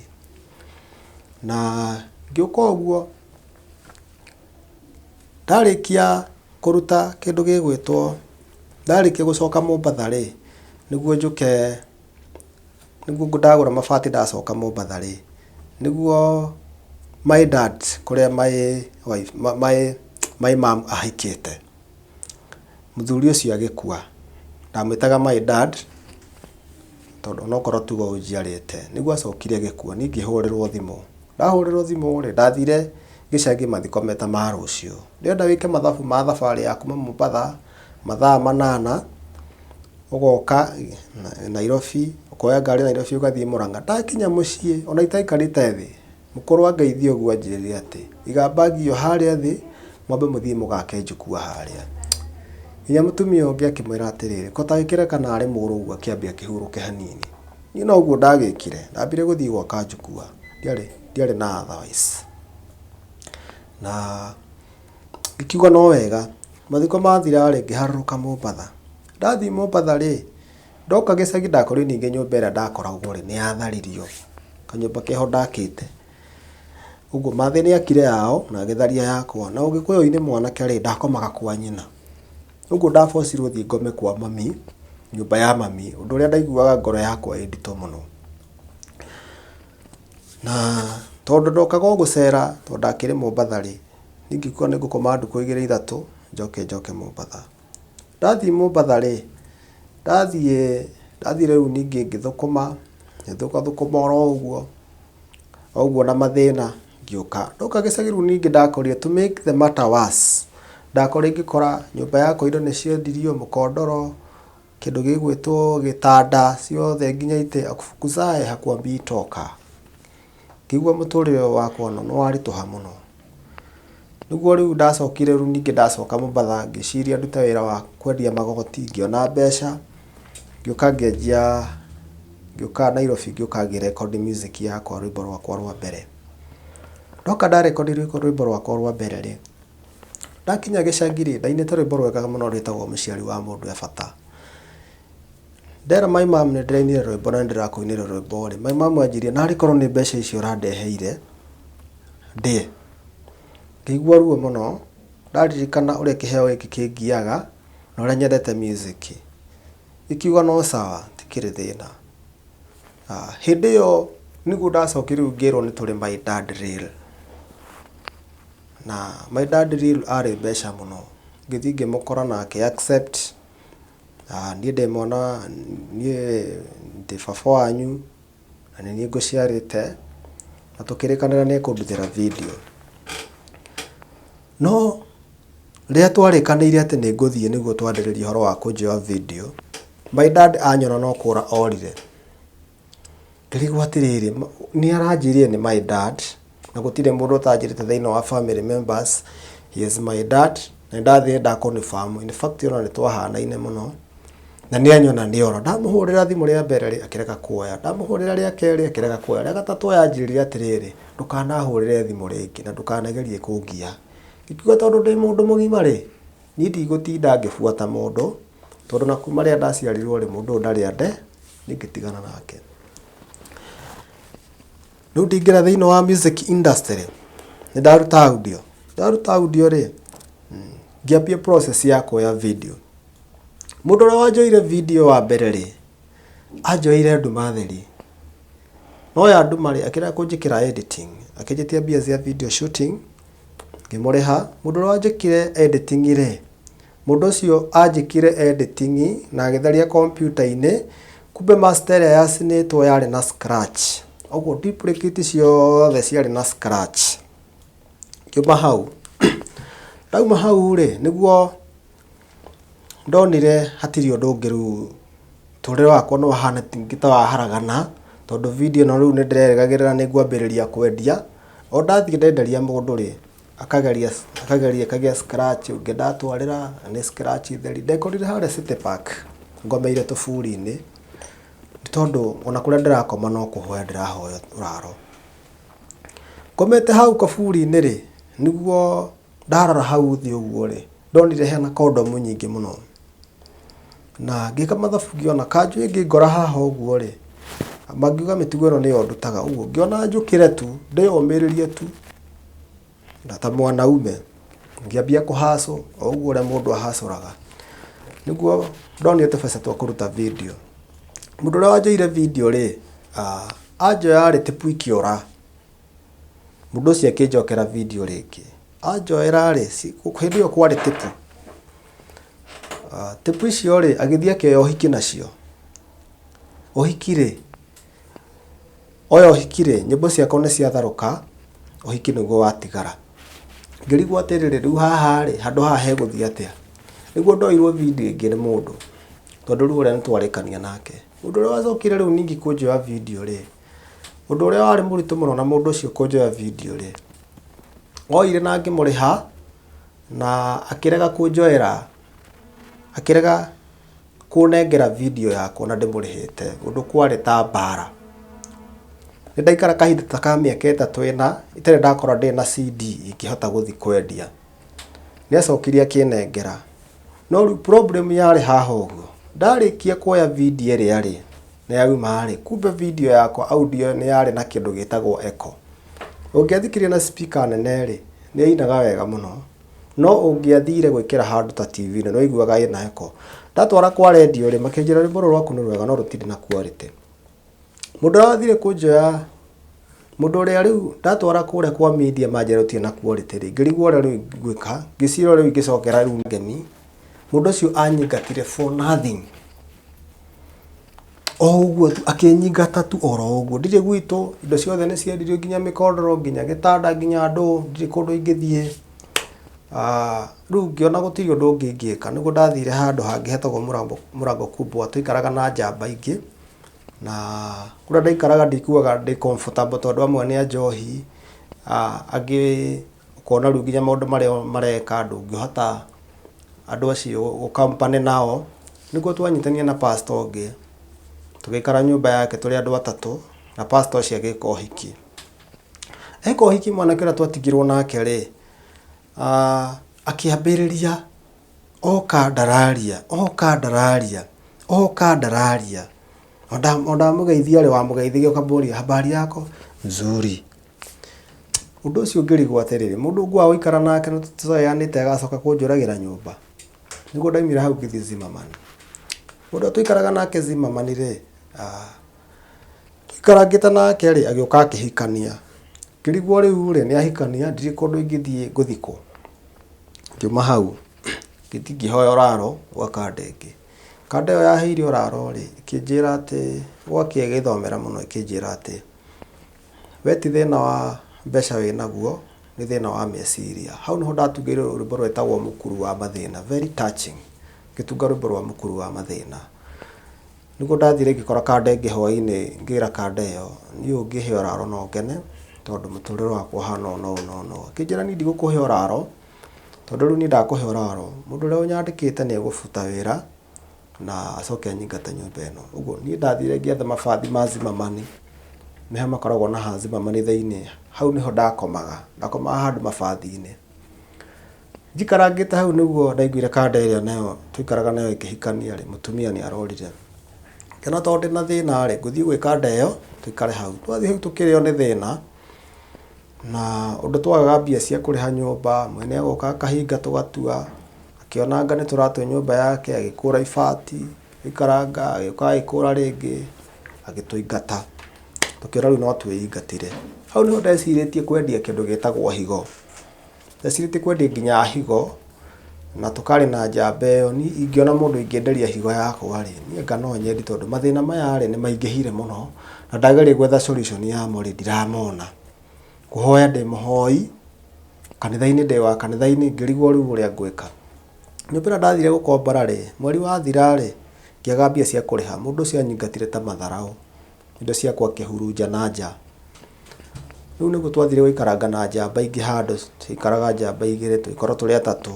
Na ngĩũka ũguo, ndarĩkia kũruta kĩndũ gĩgwĩtwo, ndarĩkia gũcoka Mombatha rĩ, nĩguo njũke nĩguo ndagũra mabati ndacoka Mombatha rĩ, nĩguo my dad kũrĩa my wife, my mum ahikĩte, mũthuri ũcio agĩkua. Ndamwĩtaga my dad tondũ onokorwo tiwe ũnjiarĩte, nĩguo acokire agĩkua, niĩ ngĩhũrĩrwo thimũ. Ndahũrĩrwo thimũ rĩ, ndathire gĩcagi mathiko me ta ma rũciũ. Ndĩrenda wĩke mathabu ma thabarĩ ya kuma Mombatha mathaa 8 ũgoka Nairobi, ũkoya ngari Nairobi ũgathiĩ Murang'a. Ndakinya mũciĩ ona itaikarĩte thĩ, mũkũrũ angeithia ũguo anjĩrire atĩ, iga bag ĩyo harĩa thĩ, mwambe mũthiĩ mũgake njukua harĩa. Nginya mũtumia ũngĩ akĩmwĩra atĩrĩrĩ, ko tagĩkĩreka narĩ mũrũ ũguo akĩambe akĩhurũke hanini. Niĩ noguo ndagĩkire, ndambire gũthiĩ gwaka njukua, ndiarĩ ndiarĩ na otherwise. Na ngĩkiuga no wega, mathiko mathira rĩ, ngĩharũrũka Mombatha. Ndathiĩ Mombatha rĩ, ndoka gĩcagi ndakorire ningĩ nyũmba ĩrĩa ndakoragwo rĩ, nĩ yatharirio, kanyũmba keho ndakĩte. Ũguo mathe nĩ akire yao na agĩtharia yakwa. Na ũgĩkũyũ-inĩ mwanake rĩ, ndakomaga kwa nyina. Ũguo ndabocirwo thiĩ ngome kwa mami, nyũmba ya mami, ũndũ ũrĩa ndaiguaga ngoro yakwa ĩ nditũ mũno. Na tondũ ndokaga o gũcera tondũ ndakĩrĩ Mombatha rĩ, niĩ ngĩkiuga nĩ ngũkoma ndukũ igĩrĩ ithatũ, njoke njoke Mombatha. Ndathiĩ Mombatha rĩ, ndathiĩ ndathiĩ rĩu ningĩ ngĩthũkũma, ngĩthũkathũkũma oro ũguo, o ũguo na mathĩna ngĩũka. Ndoka gĩcagi rĩu ningĩ ndakorire to make the matter worse, ndakorire ngĩkora nyũmba yakwa indo nĩ ciendirio, mũkondoro, kĩndũ gĩgwĩtwo gĩtanda, ciothe nginya itĩ, akufukuzaye hakuambii toka. Ngĩigua mũtũrĩre ũyũ wakwa nĩ waritũha mũno. Nĩguo rĩu ndacokire rĩu ningĩ ndacoka Mombatha ngĩciria ndute wĩra wa kwendia magoti, ngĩona mbeca, ngĩũka ngĩanjia, ngĩũka Nairobi ngĩũka ngĩ record music yakwa rwĩmbo rwakwa rwa mbere. Ndoka nda record rwĩmbo rwakwa rwa mbere rĩ, ndakinya gĩcagi rĩ, ndainĩte rwĩmbo rwega mũno rwĩtagwo mũciari wa mũndũ e bata. Ndera my mum nĩ ndĩrainire rwĩmbo na nĩ ndĩrakũinĩra rwĩmbo rĩ, my mum anjĩrire narĩ korwo nĩ mbeca icio ũrandeheire ndĩe. Ngĩigua ruo mũno ndaririkana ũrĩa kĩheo gĩkĩ kĩngiaga na ũrĩa nyendete music. Ngĩkiuga no sawa tikĩrĩ thĩna. Hĩndĩ ĩyo nĩguo ndacokire rĩu ngĩrwo nĩ tũrĩ my dad real. Na my dad real arĩ mbeca mũno. Ngĩthiĩ ngĩmũkora na akĩ accept. Niĩ ndĩ mwana, niĩ ndĩ baba wanyu na nĩ niĩ ngũciarĩte, na tũkĩrĩkanĩra nĩ ekũndutĩra video. No rĩrĩa twarĩkanĩire atĩ nĩ ngũthiĩ nĩguo twarĩrĩrie ũhoro wa kũnjoya video, my dad anyona no kũra orire. Ngĩrigwo atĩrĩrĩ, nĩ aranjĩrire nĩ my dad, na gũtirĩ mũndũ ũtanjĩrĩte thĩinĩ wa family members, he is my dad, na nĩ ndathire nda confirm, in fact ona nĩ twahanaine mũno, na nĩ anyona nĩ ora. Ndamũhũrĩra thimũ rĩa mbere rĩ, akĩrega kuoya, ndamũhũrĩra rĩa kerĩ akĩrega kuoya, rĩa gatatũ anjĩrire atĩrĩrĩ, ndũkanahũrĩre thimũ rĩngĩ na ndũkanagerie kũngia. Ngĩkiuga tondũ ndĩ mũndũ mũgima rĩ, niĩ ndigũtinda ngĩbuata mũndũ, tondũ na kuma rĩrĩa ndaciarirwo rĩ, mũndũ ũyũ ndarĩ ande, niĩ ngĩtigana nake. Rĩu ndingĩra thĩinĩ wa music industry, nĩ ndaruta audio, ndaruta audio rĩ, ngĩambia process ya kuoya video. Mũndũ ũrĩa wanjoire video wa mbere rĩ, anjoire nduma theri. No ya nduma rĩ, akĩrega kũnjĩkĩra editing, akĩnjĩtia mbia cia video shooting, ngĩmũrĩha. Mũndũ ũrĩa wanjĩkire editing rĩ, mũndũ ũcio anjĩkire editing na agĩtharia kompiuta-inĩ, kumbe master ĩrĩa yacinĩtwo yarĩ na scratch. Ũguo duplicate ciothe ciarĩ na scratch. Ngiuma hau, Ndauma hau rĩ, nĩguo ndonire hatirĩ ũndũ ũngĩ rĩu mũtũrĩre wakwa nĩ wahana ta waharagana, tondũ video ĩno rĩu nĩ ndĩrerĩgagĩrĩra nĩ ngwambĩrĩria kwendia, o ndathiĩ ndenderia mũndũ rĩ, akageria akageria ĩkagĩa scratch, ũngĩ ndatwarĩra nĩ scratch theri. Ndekorire harĩa City Park ngomeire tũburi-inĩ, nĩ tondũ ona kũrĩa ndĩrakoma no kũhoya ndĩrahoya ũraro. Ngomete hau kaburi-inĩ rĩ, nĩguo ndarora hau thĩ ũguo rĩ, ndonire hena kondomu nyingĩ mũno. Na ngĩka mathabu ngĩona kanjũ ĩngĩngora haha ũguo rĩ, mangiuga mĩtugo ĩno nĩyo ndutaga. Ũguo ngĩona njũkĩre tu, ndĩyũmĩrĩrie tu, na ta mwanaume, ngĩambia kũ hustle o ũguo ũrĩa mũndũ a hustle aga. Nĩguo ndonire tũbeca twa kũruta video. Mũndũ ũrĩa wanjoire video rĩ, anjoya rĩ, tape ikĩũra. Mũndũ ũcio akĩnjokera video rĩngĩ. Anjoera rĩ, hĩndĩ ĩyo kwarĩ tape. Tape icio rĩ, agĩthiĩ akĩoya ũhiki nacio. Ũhiki rĩ, oya ũhiki rĩ, nyĩmbo ciakwa nĩ ciatharũka, ũhiki nĩguo watigara. Ngĩrigwo atĩrĩrĩ, rĩu haha rĩ, handũ haha hegũthiĩ atĩa? Nĩguo ndoirwo video ĩngĩ nĩ mũndũ, tondũ rĩu ũrĩa nĩtwarĩkania nake. Mũndũ ũrĩa wacokire rĩu ningĩ kũnjoya video rĩ, ũndũ ũrĩa warĩ mũritũ mũno na mũndũ ũcio kũnjoya video rĩ, oire na ngĩmũrĩha, na akĩrega kũnjoera, akĩrega kũnengera video yakwa na ndĩmũrĩhĩte, ũndũ kwarĩ ta mbara. Nĩ ndaikara kahinda ta ka mĩaka ĩtatũ ĩna, itarĩ ndakorwo ndĩna CD ingĩhota gũthiĩ kwendia. Nĩ acokire akĩnengera, no rĩu problem yarĩ haha ũguo, ndarĩkia kuoya video ĩrĩa rĩ, nĩ yauma rĩ, kumbe video yakwa audio nĩ yarĩ na kĩndũ gĩtagwo echo. Ũngĩathikĩrĩria na speaker nene rĩ, nĩ yainaga wega mũno, no ũngĩathire gwĩkĩra handũ ta TV-inĩ nĩ waiguaga ĩna echo. Ndatwara kwa radio rĩ, makĩnjĩra rwĩmbo rũrũ rwaku nĩ rwega no rũtirĩ na quality. Mũndũ ũrĩa wathire kũnjoya, mũndũ ũrĩa rĩu ndatwara kũrĩa kwa media manjĩra rũtirĩ na quality rĩ, ngĩrigwo ũrĩa rĩu ngwĩka, ngĩciria ũrĩa rĩu ingĩcokera rĩu ngemi, mũndũ ũcio anyingatire for nothing. O ũguo tu, akĩnyingata tu oro ũguo, ndirĩ gwitũ, indo ciothe nĩ ciendirio nginya mĩkondoro, nginya gĩtanda, nginya ndoo, ndirĩ kũndũ ingĩthiĩ. Rĩu ngĩona gũtirĩ ũndũ ũngĩ ingĩka, nĩguo ndathire handũ hangĩ hetagwo Mũrango Kubwa, twaikaraga na njamba ingĩ, na kũrĩa ndaikaraga ndikuaga ndĩ comfortable tondũ amwe nĩ a njohi, angĩ ũkona rĩu nginya maũndũ marĩa mareka ndũngĩhota andũ acio gũ company nao. Nĩguo twanyitanire na pastor ũngĩ, tũgĩikara nyũmba yake tũrĩ andũ atatũ, na pastor ũcio agĩka ũhiki. Eka ũhiki mwanake ũrĩa twatigirwo nake rĩ, akĩambĩrĩria oka ndararia, oka ndararia, oka ndararia. O ndamũgeithia rĩ, wamũgeithagia ũkamũria habari yako? Nzuri. Ũndũ ũcio ngĩrigwo atĩrĩrĩ, mũndũ ngwaga gũikara nake na tũtoyanĩte agacoka kũnjũragĩra nyũmba. Nĩguo ndaumire hau ngĩthiĩ Zimmerman. Mũndũ ũrĩa twaikaraga nake Zimmerman rĩ, tũikarangĩte nake rĩ, agĩũka akĩhikania. Ngĩrigwo rĩu rĩ, nĩ ahikania, ndirĩ kũndũ ingĩthiĩ ngũthikwo. Ngiuma hau, ngĩthiĩ ngĩhoya ũraro gwa kanda ĩngĩ. Kanda ĩyo yaheire ũraro rĩ, ĩkĩnjĩra atĩ, gwakĩa ĩgĩthomera mũno ĩkĩnjĩra atĩ, we ti thĩna wa mbeca wĩnaguo, nĩ thĩna wa meciria. Hau nĩho ndatungĩirwo rwĩmbo rwĩtagwo mũkuru wa mathĩna, very touching. Ngĩtunga rwĩmbo rwa mũkuru wa mathĩna. Nĩguo ndathire ngĩkora kanda ĩngĩ hwainĩ ngĩra kanda ĩyo, niĩ ũngĩhe ũraro no ngene tondũ mũtũrĩre wakwa ũhana ũũ na ũũ na ũũ na ũũ. Akĩnjĩra niĩ ndigũkũhe ũraro tondũ rĩu niĩ ndakũhe ũraro mũndũ ũrĩa ũnyandĩkĩte nĩ egũbuta wĩra na acoke anyingate nyũmba ĩno. Ũguo niĩ ndathire ngĩetha mabathi ma Zimmerman, nĩho makoragwo na ha Zimmerman thĩiniĩ, hau nĩho ndakomaga, ndakomaga handũ mabathi-inĩ. Njikarangĩte hau nĩguo ndaiguire kanda ĩrĩa nayo twaikaraga nayo ĩkĩhikania rĩ, mũtumia nĩ arorire. Ngĩona tondũ ndĩna thĩna rĩ, ngũthiĩ gwĩ kanda ĩyo tũikare hau. Twathiĩ hau tũkĩrĩo nĩ thĩna, na ũndũ twagaga mbia cia kũrĩha nyũmba, mwene agoka akahinga tũgatua, akĩona anga nĩ tũratua nyũmba yake, agĩkũra ibati, agĩikaranga, agĩũka agĩkũra rĩngĩ, agĩtũingata. Tũkĩona rĩu no twĩingatĩre. Hau nĩho ndecirĩtie kwendia kĩndũ gĩtagwo higo. Ndecirĩtie kwendia nginya higo, na tũkarĩ na njamba ĩyo, niĩ ingĩona mũndũ ingĩenderia higo yakwa rĩ, niĩ anga no nyendie tondũ mathĩna maya rĩ, nĩ maingĩhire mũno, na ndageria gwetha solution yamo rĩ, ndiramona. Kũhoya ndĩ mũhoi, Kanitha-inĩ ndĩ wa kanitha-inĩ, ngĩrigwo rĩu ũrĩa ngwĩka. Nyũmba ĩrĩa ndathire gũkombora rĩ, mweri wathira rĩ, ngĩaga mbia cia kũrĩha. Mũndũ ũcio anyingatire ta matharaũ, indo ciakwa akĩhurunja na nja. Rĩu nĩguo twathire gũikaranga na njamba ingĩ handũ, twaikaraga njamba igĩrĩ, tũgĩkorwo tũrĩ atatũ.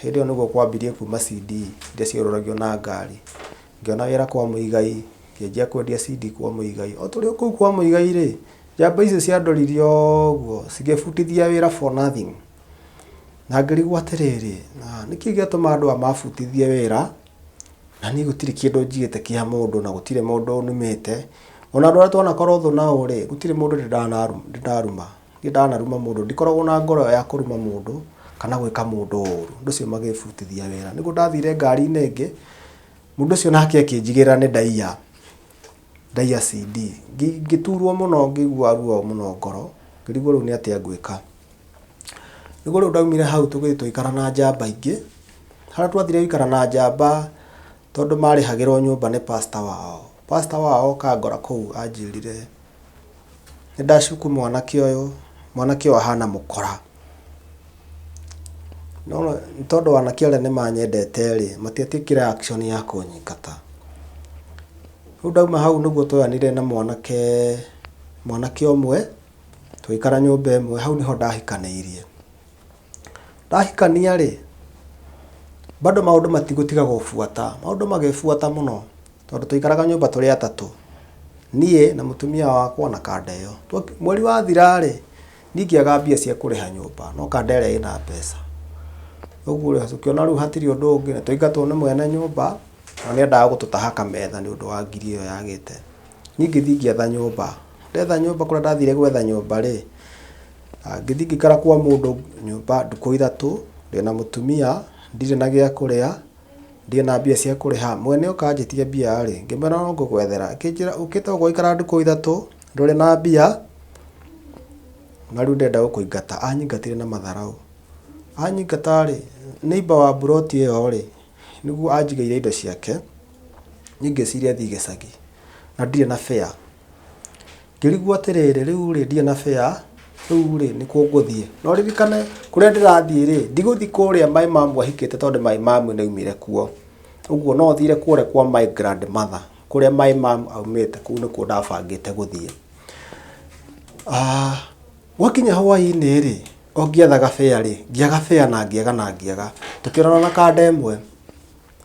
Hĩndĩ ĩyo nĩguo kwambirie kuma CD iria ciorũragio na ngari. Ngĩona wĩra kwa Muigai, ngĩanjia kwendia CD kwa Muigai. O tũrĩ o kũu kwa Muigai rĩ, njamba icio ciandoririe ũguo, cigĩbutithia wĩra for nothing. Na ngĩrigwo atĩrĩrĩ, na nĩkĩ gĩatũma andũ aya mabutithie wĩra, na niĩ gũtirĩ kĩndũ njiyĩte kĩa mũndũ na gũtirĩ mũndũ nũmĩte. Ona andũ arĩa twanakorwo thũ nao rĩ, gũtirĩ mũndũ ndĩ ndaruma. Ndirĩ ndanaruma mũndũ, ndikoragwo na ngoro ĩyo ya kũruma mũndũ kana gwĩka mũndũ ũru. Ũndũ ũcio magĩbutithia wĩra. Nĩguo ndathire ngari-inĩ ĩngĩ, mũndũ ũcio nake akĩnjigĩrĩra nĩ ndaiya, ndaiya CD. Ngĩturwo mũno ngĩigua ruo mũno ngoro, ngĩrigwo rĩu nĩ atĩa ngwĩka. Nĩguo rĩu ndaumire hau tũgĩthiĩ tũgĩikara na njamba ingĩ, harĩa twathire gũikara na njamba tondũ marĩhagĩrwo nyũmba nĩ pastor wao. Pastor wao oka angora kũu anjĩrire nĩ ndacuku mwanake ũyũ, mwanake ũyũ ahana mũkora. No nĩ tondũ anake arĩa nĩ manyendete rĩ, matiatekire action ya kũnyingata. Rĩu ndauma hau nĩguo twoyanire na mwanake, mwanake ũmwe. Tũgĩikara nyũmba ĩmwe, hau nĩho ndahikanĩirie. Ndahikania rĩ, bado maũndũ matigũtiga gũbuata, maũndũ magĩbuata mũno, tondũ twaikaraga nyũmba tũrĩ atatũ, niĩ na mũtumia wakwa na kanda ĩyo. Mweri wathira rĩ, niĩ ngĩaga mbia cia kũrĩha nyũmba, no kanda ĩrĩa ĩna mbeca. Ũguo rĩ, tũkĩona rĩu hatirĩ ũndũ ũngĩ, na twaingatwo nĩ mwene nyũmba, na nĩ endaga gũtũtaha kametha nĩ ũndũ wa ngiri ĩyo yagĩte. Niĩ ngĩthiĩ ngĩetha nyũmba, ndetha nyũmba kũrĩa ndathire gwetha nyũmba rĩ, ngĩthiĩ ngĩikara kwa mũndũ nyũmba ndukũ ithatũ, ndĩna mũtumia, ndirĩ na gĩa kũrĩa, ndirĩ na mbia cia kũrĩha. Mwene oka anjĩtia mbia rĩ, ngĩmwĩra no ngũgwethera, akĩnjĩra ũkĩte gũkũ waikara ndukũ ithatũ, ndũrĩ na mbia, na rĩu ndĩrenda gũkũingata. Anyingatire na matharaũ. Anyingata rĩ, neighbour wa mburoti ĩyo rĩ, nĩguo anjigĩire indo ciake, niĩ ngĩciria thiĩ gĩcagi. Na ndirĩ na fare. Ngĩrigwo atĩrĩrĩ, rĩu rĩ, ndirĩ na fare, rĩu rĩ, nĩkũ ngũthiĩ? Na ũririkane kũrĩa ndĩrathiĩ rĩ, ndigũthiĩ kũrĩa my mum ahikĩte tondũ my mum nĩ aumire kuo. Ũguo no thire kũrĩa kwa my grandmother, kũrĩa my mum aumĩte, kũu nĩkuo ndabangĩte gũthiĩ. Gwakinya hwaĩ-inĩ rĩ, o ngĩethaga fare rĩ, ngĩaga fare na ngĩaga na ngĩaga. Tũkĩonana na kanda ĩmwe,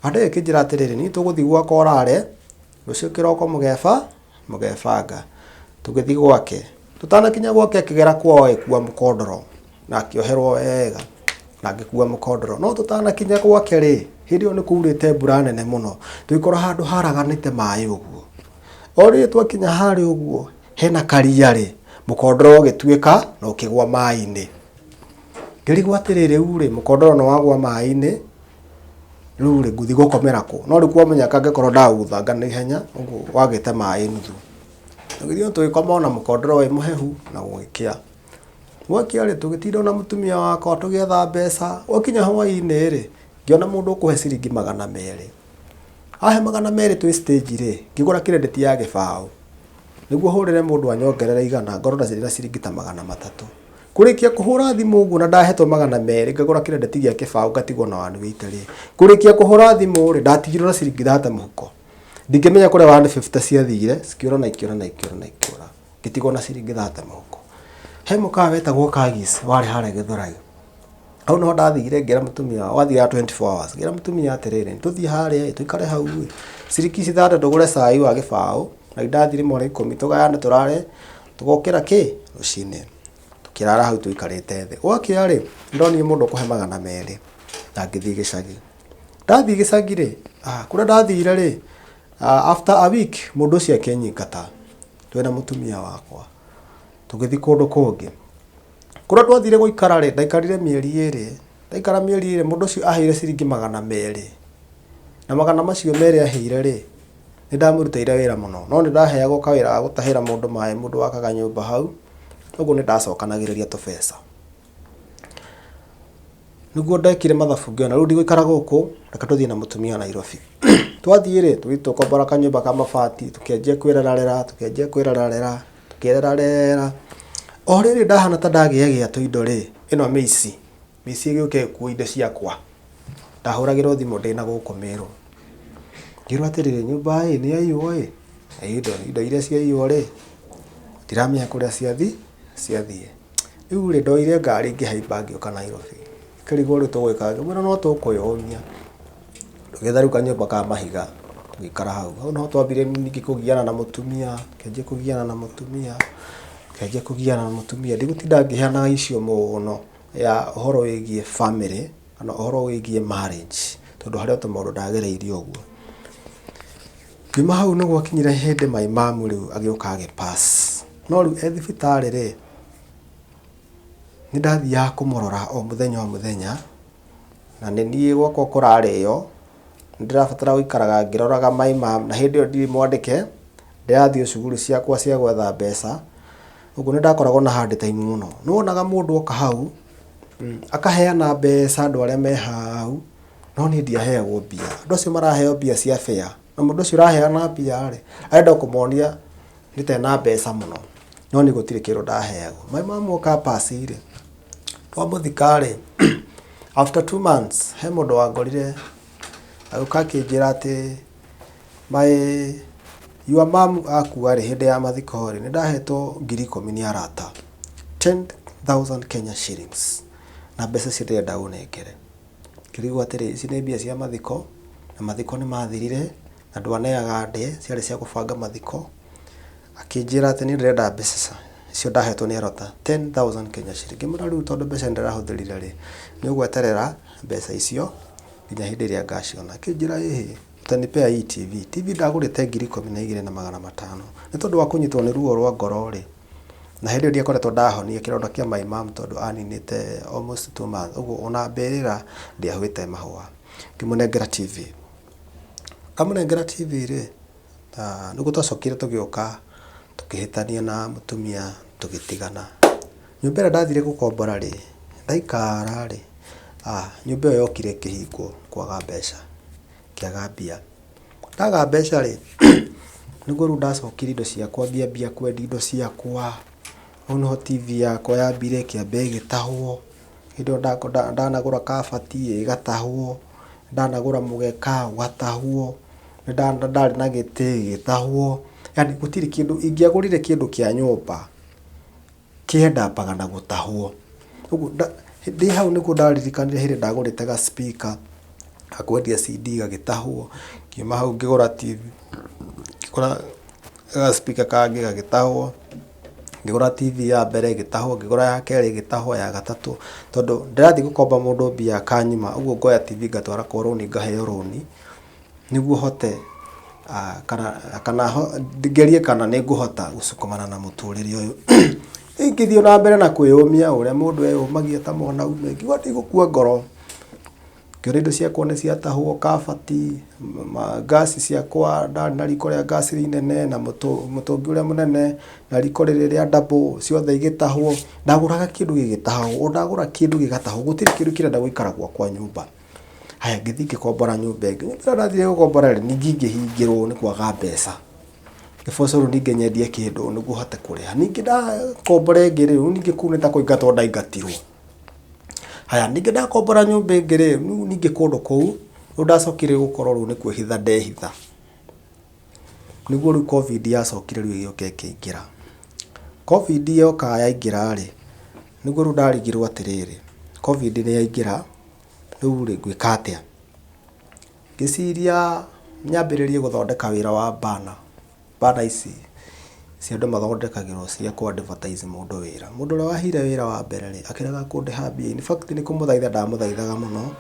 kanda ĩyo ĩkĩnjĩra atĩrĩrĩ, niĩ tũgũthiĩ gwakwa ũrare, Rũciũ kĩroko mũgeba, mũgebanga. Tũgĩthiĩ gwake. Tũtanakinya gwake akĩgera kwao agĩkua mũkondoro na akĩoherwo wega na ngĩkua mũkondoro. No tũtanakinya gwake rĩ, hĩndĩ ĩyo nĩ kwaurĩte mbura nene mũno. Tũgĩkora handũ haraganĩte maĩ ũguo. O rĩrĩ twakinya harĩa ũguo hena karia rĩ, mũkondoro ũgĩtuĩka na ũkĩgwa maĩ-inĩ. Ngĩrigwo atĩrĩrĩ rĩu rĩ, mũkondoro nĩ wagwa maĩ-inĩ, Rĩu rĩ, ngũthiĩ gũkomera kũ? No rĩu kwamenyeka angĩkorwo ndagũthanga na ihenya, ũguo wagĩte maĩ nuthu. Tũgĩthiĩ o tũgĩkoma ona mũkondoro wĩ mũhehu na gũgĩkĩa. Gwakĩa rĩ, tũgĩtinda na mũtumia wakwa tũgĩetha mbeca, gwakinya hwainĩ rĩ, ngĩona mũndũ ũkũhe ciringi 200. Ahe 200 twĩ stage rĩ, ngĩgũra credit ya gĩbaũ, nĩguo hũrĩre mũndũ anyongerere 100 ngorwo na ciringi ta 300. Kũrĩkia kũhũra thimũ ũguo na ndahetwo 200 ngagũra kĩrendeti gĩa kĩbaũ ngatigwo na 180 rĩ, kũrĩkia kũhũra thimũ rĩ, ndatigirwo na ciringi 30 mũhuko. Ndingĩmenya kũrĩa 150 ciathire, cikĩũra na ikĩũra na ikĩũra na ikĩũra. Ngĩtigwo na ciringi 30 mũhuko. He mũkawa wetagwo Kagis warĩ harĩa Gĩthũrai. Hau nĩho ndathire ngĩra mũtumia, wathiaga 24 hours, ngĩra mũtumia atĩrĩrĩ, tũthiĩ harĩa ĩ, tũikare hau ĩ, ciringi ici 30 tũgũre cai wa gĩbaũ na indathi rĩmwe rĩa ikũmi tũgayane tũrare, tũgokĩra kĩ? Rũcinĩ. Tũkĩrara hau tũikarĩte thĩ. Gwakĩa rĩ, nĩndonire mũndũ ũkũhe 200 na ngĩthiĩ gĩcagi. Ndathiĩ gĩcagi rĩ, kũrĩa ndathire rĩ, after a week mũndũ ũcio akĩnyingata twĩna mũtumia wakwa, tũgĩthiĩ kũndũ kũngĩ. Kũrĩa twathire gũikara rĩ, ndaikarire mĩeri ĩrĩ. Ndaikara mĩeri ĩrĩ mũndũ ũcio aheire ciringi 200. Na magana macio merĩ aheire rĩ, nĩ ndamũrutĩire wĩra mũno. No nĩ ndaheagwo kawĩra ga gũtahĩra mũndũ maĩ, mũndũ wakaga nyũmba hau, ũguo nĩ ndacokanagĩrĩria tũbeca. Nĩguo ndekire mathabu ngĩona rĩu ndigũikara gũkũ, reke tũthiĩ na mũtumia Nairobi. Twathiĩ rĩ, tũgĩthiĩ tũgĩkombora kanyũmba ka mabati, tũkĩanjia kwĩrerarera, tũkĩanjia kwĩrerarera, tũkĩrerarera. O rĩrĩ ndahana ta ndagĩagĩa tũindo rĩ, Ĩno mĩici, mĩici ĩgĩũka ĩgĩkua indo ciakwa. Ndahũragĩrwo thimũ ndĩna gũkũ Mĩrũ. Ngĩrwo atĩrĩrĩ, nyũmba ĩ nĩ yaiywo ĩ, na indo iria ciaiywo rĩ, ndiramenya kũrĩa ciathiĩ ciathiĩ. Rĩu rĩ, ndoire ngari ngĩhaimba ngĩũka Nairobi. Ngĩrigwo rĩu tũgwĩka atĩa, ngĩmwĩra no tũkwĩyũmia. Tũgĩetha rĩu kanyũmba ka mahiga tũgĩikara hau. Hau nĩho twambire ningĩ kũgiana na mũtumia, ngĩanjia kũgiana na mũtumia, ngĩanjia kũgiana na mũtumia. Ndigũtinda ngĩheana icio mũno ya ũhoro wĩgiĩ bamĩrĩ kana ũhoro wĩgiĩ marriage tondũ harĩ o tũmaũndũ ndagereire ũguo. Ngiuma hau nĩ gwakinyire hĩndĩ my mum rĩu agĩũka agĩ pass. No rĩu e thibitarĩ rĩ, nĩ ndathiaga kũmũrora o mũthenya o mũthenya. Na nĩ niĩ gwakwa kũrarĩo, nĩ ndĩrabatara gũikaraga ngĩroraga my mum, na hĩndĩ ĩyo ndirĩ mwandĩke, ndĩrathiĩ o cuguri ciakwa cia gwetha mbeca, ũguo nĩ ndakoragwo na hard time mũno. Nĩ wonaga mũndũ oka hau, akaheana mbeca andũ arĩa me hau, no niĩ ndiaheagwo mbia. Andũ acio maraheo mbia cia fare, na mũndũ ũcio ũraheana mbia rĩ, arenda o kũmonia nĩ ta ena mbeca mũno, no niĩ gũtirĩ kĩndũ ndaheagwo. My mum oka a pass rĩ, Twamũthika rĩ, after 2 months he mũndũ wangorire agĩũka akĩnjĩra atĩ my your mum akua rĩ, hĩndĩ ya mathiko rĩ, nĩ ndahetwo 10,000 nĩ arata, 10,000 Kenya shillings, na mbeca icio ndĩrenda ũnengere. Ngĩrigwo atĩrĩ, ici nĩ mbia cia mathiko, na mathiko nĩ mathirire, na ndwaneaga ndĩe, ciarĩ cia gũbanga mathiko. Akĩnjĩra atĩ niĩ ndĩrenda mbeca icio ndahetwo nĩ arata, 10,000 Kenya shillings. Ngĩmwĩra rĩu tondũ mbeca nĩ ndĩrahũthĩrire rĩ, nĩ ũgweterera mbeca icio nginya hĩndĩ ĩrĩa ngaciona. Akĩnjĩra ĩhĩ, utanipea hii TV. TV ndagũrĩte 12,500. Nĩ tondũ wa kũnyitwo nĩ ruo rwa ngoro rĩ, na hĩndĩ ĩyo ndiakoretwo ndahonia kĩronda kĩa my mum tondũ aninĩte almost 2 months, ũguo ona mbĩrĩra ndiahuĩte mahũa. Ngĩmũnengera TV. Ndamũnengera TV rĩ, nĩguo twacokire tũgĩũka tũkĩhĩtania na mũtumia tũgĩtigana. Nyũmba ĩrĩa ndathire gũkombora rĩ, ndaikara rĩ, nyũmba ĩyo yokire ĩkĩhingwo kwaga mbeca, ngĩaga mbia. Ndaga mbeca rĩ, nĩguo rĩu ndacokirie indo ciakwa ngĩambia kwendia indo ciakwa, hau nĩho TV yakwa yambire ĩkĩamba ĩgĩtahwo. Hĩndĩ ĩyo ndanagũra kabati ĩgatahwo, ndanagũra mũgeka ũgatahwo, ndarĩ na gĩtĩ gĩgĩtahwo, yaani gũtirĩ kĩndũ, ingĩagũrire kĩndũ kĩa nyũmba kĩendambaga na gũtahwo. Ũguo ndĩ hau nĩguo ndaririkanire hĩndĩ ndagũrĩte ga speaker ga kwendia CD gagĩtahwo, ngiuma hau ngĩgũra TV, ngĩgũra ga speaker kangĩ gagĩtahwo, ngĩgũra TV ya mbere ĩgĩtahwo, ngĩgũra ya kerĩ ĩgĩtahwo, ya gatatũ, tondũ ndĩrathiĩ gũkomba mũndũ mbia akanyima, ũguo ngoya TV ngatwara kwa rũni ngaheo rũni, nĩguo hote kana kana ngerie kana nĩ ngũhota gũcukumana na mũtũrĩre ũyũ. Ingĩthiĩ na mbere na kwĩyũmia ũrĩa mũndũ eyũmagia ta mwanaume, ngiuga ndigũkua ngoro. Ngĩona indo ciakwa nĩ ciatahwo, kabati, ngaci ciakwa, ndarĩ na riko rĩa ngaci inene na mũtũngi ũrĩa mũnene na riko rĩrĩ rĩa double, ciothe igĩtahwo. Ndagũraga kĩndũ gĩgĩtahwo, o ndagũra kĩndũ gĩgatahwo, gũtirĩ kĩndũ kĩrenda gũikara gwakwa nyũmba. Haya ngĩthiĩ ngĩkombora nyũmba ĩngĩ, nyũmba ĩrĩa ndathire gũkombora rĩ, ningĩ ngĩhingĩrwo nĩ kwaga mbeca. Ngĩbocwo rĩu ningĩ nyendie kĩndũ nĩguo hote kũrĩha. Ningĩ ndakombora ĩngĩ rĩ, rĩu ningĩ kũu nĩ ta kũingatwo ndaingatirwo. Haya ningĩ ndakombora nyũmba ĩngĩ rĩ, rĩu ningĩ kũndũ kũu, rĩu ndacokire gũkorwo rĩu nĩ kwĩhitha ndehitha. Nĩguo rĩu Covid yacokire rĩu ĩgĩũka ĩkĩingĩra. Covid yoka yaingĩra rĩ, nĩguo rĩu ndarigirwo atĩrĩrĩ, Covid nĩ yaingĩra, rĩu rĩ ngwĩka atĩa? Ngĩciria nyambĩrĩrie gũthondeka wĩra wa banner. Banner ici cia andũ mathondekagĩrwo cia kũ advertise mũndũ wĩra. Mũndũ ũrĩa waheire wĩra wa mbere rĩ, akĩrega kũndĩha mbia, in fact nĩ kũmũthaitha ndamũthaithaga mũno,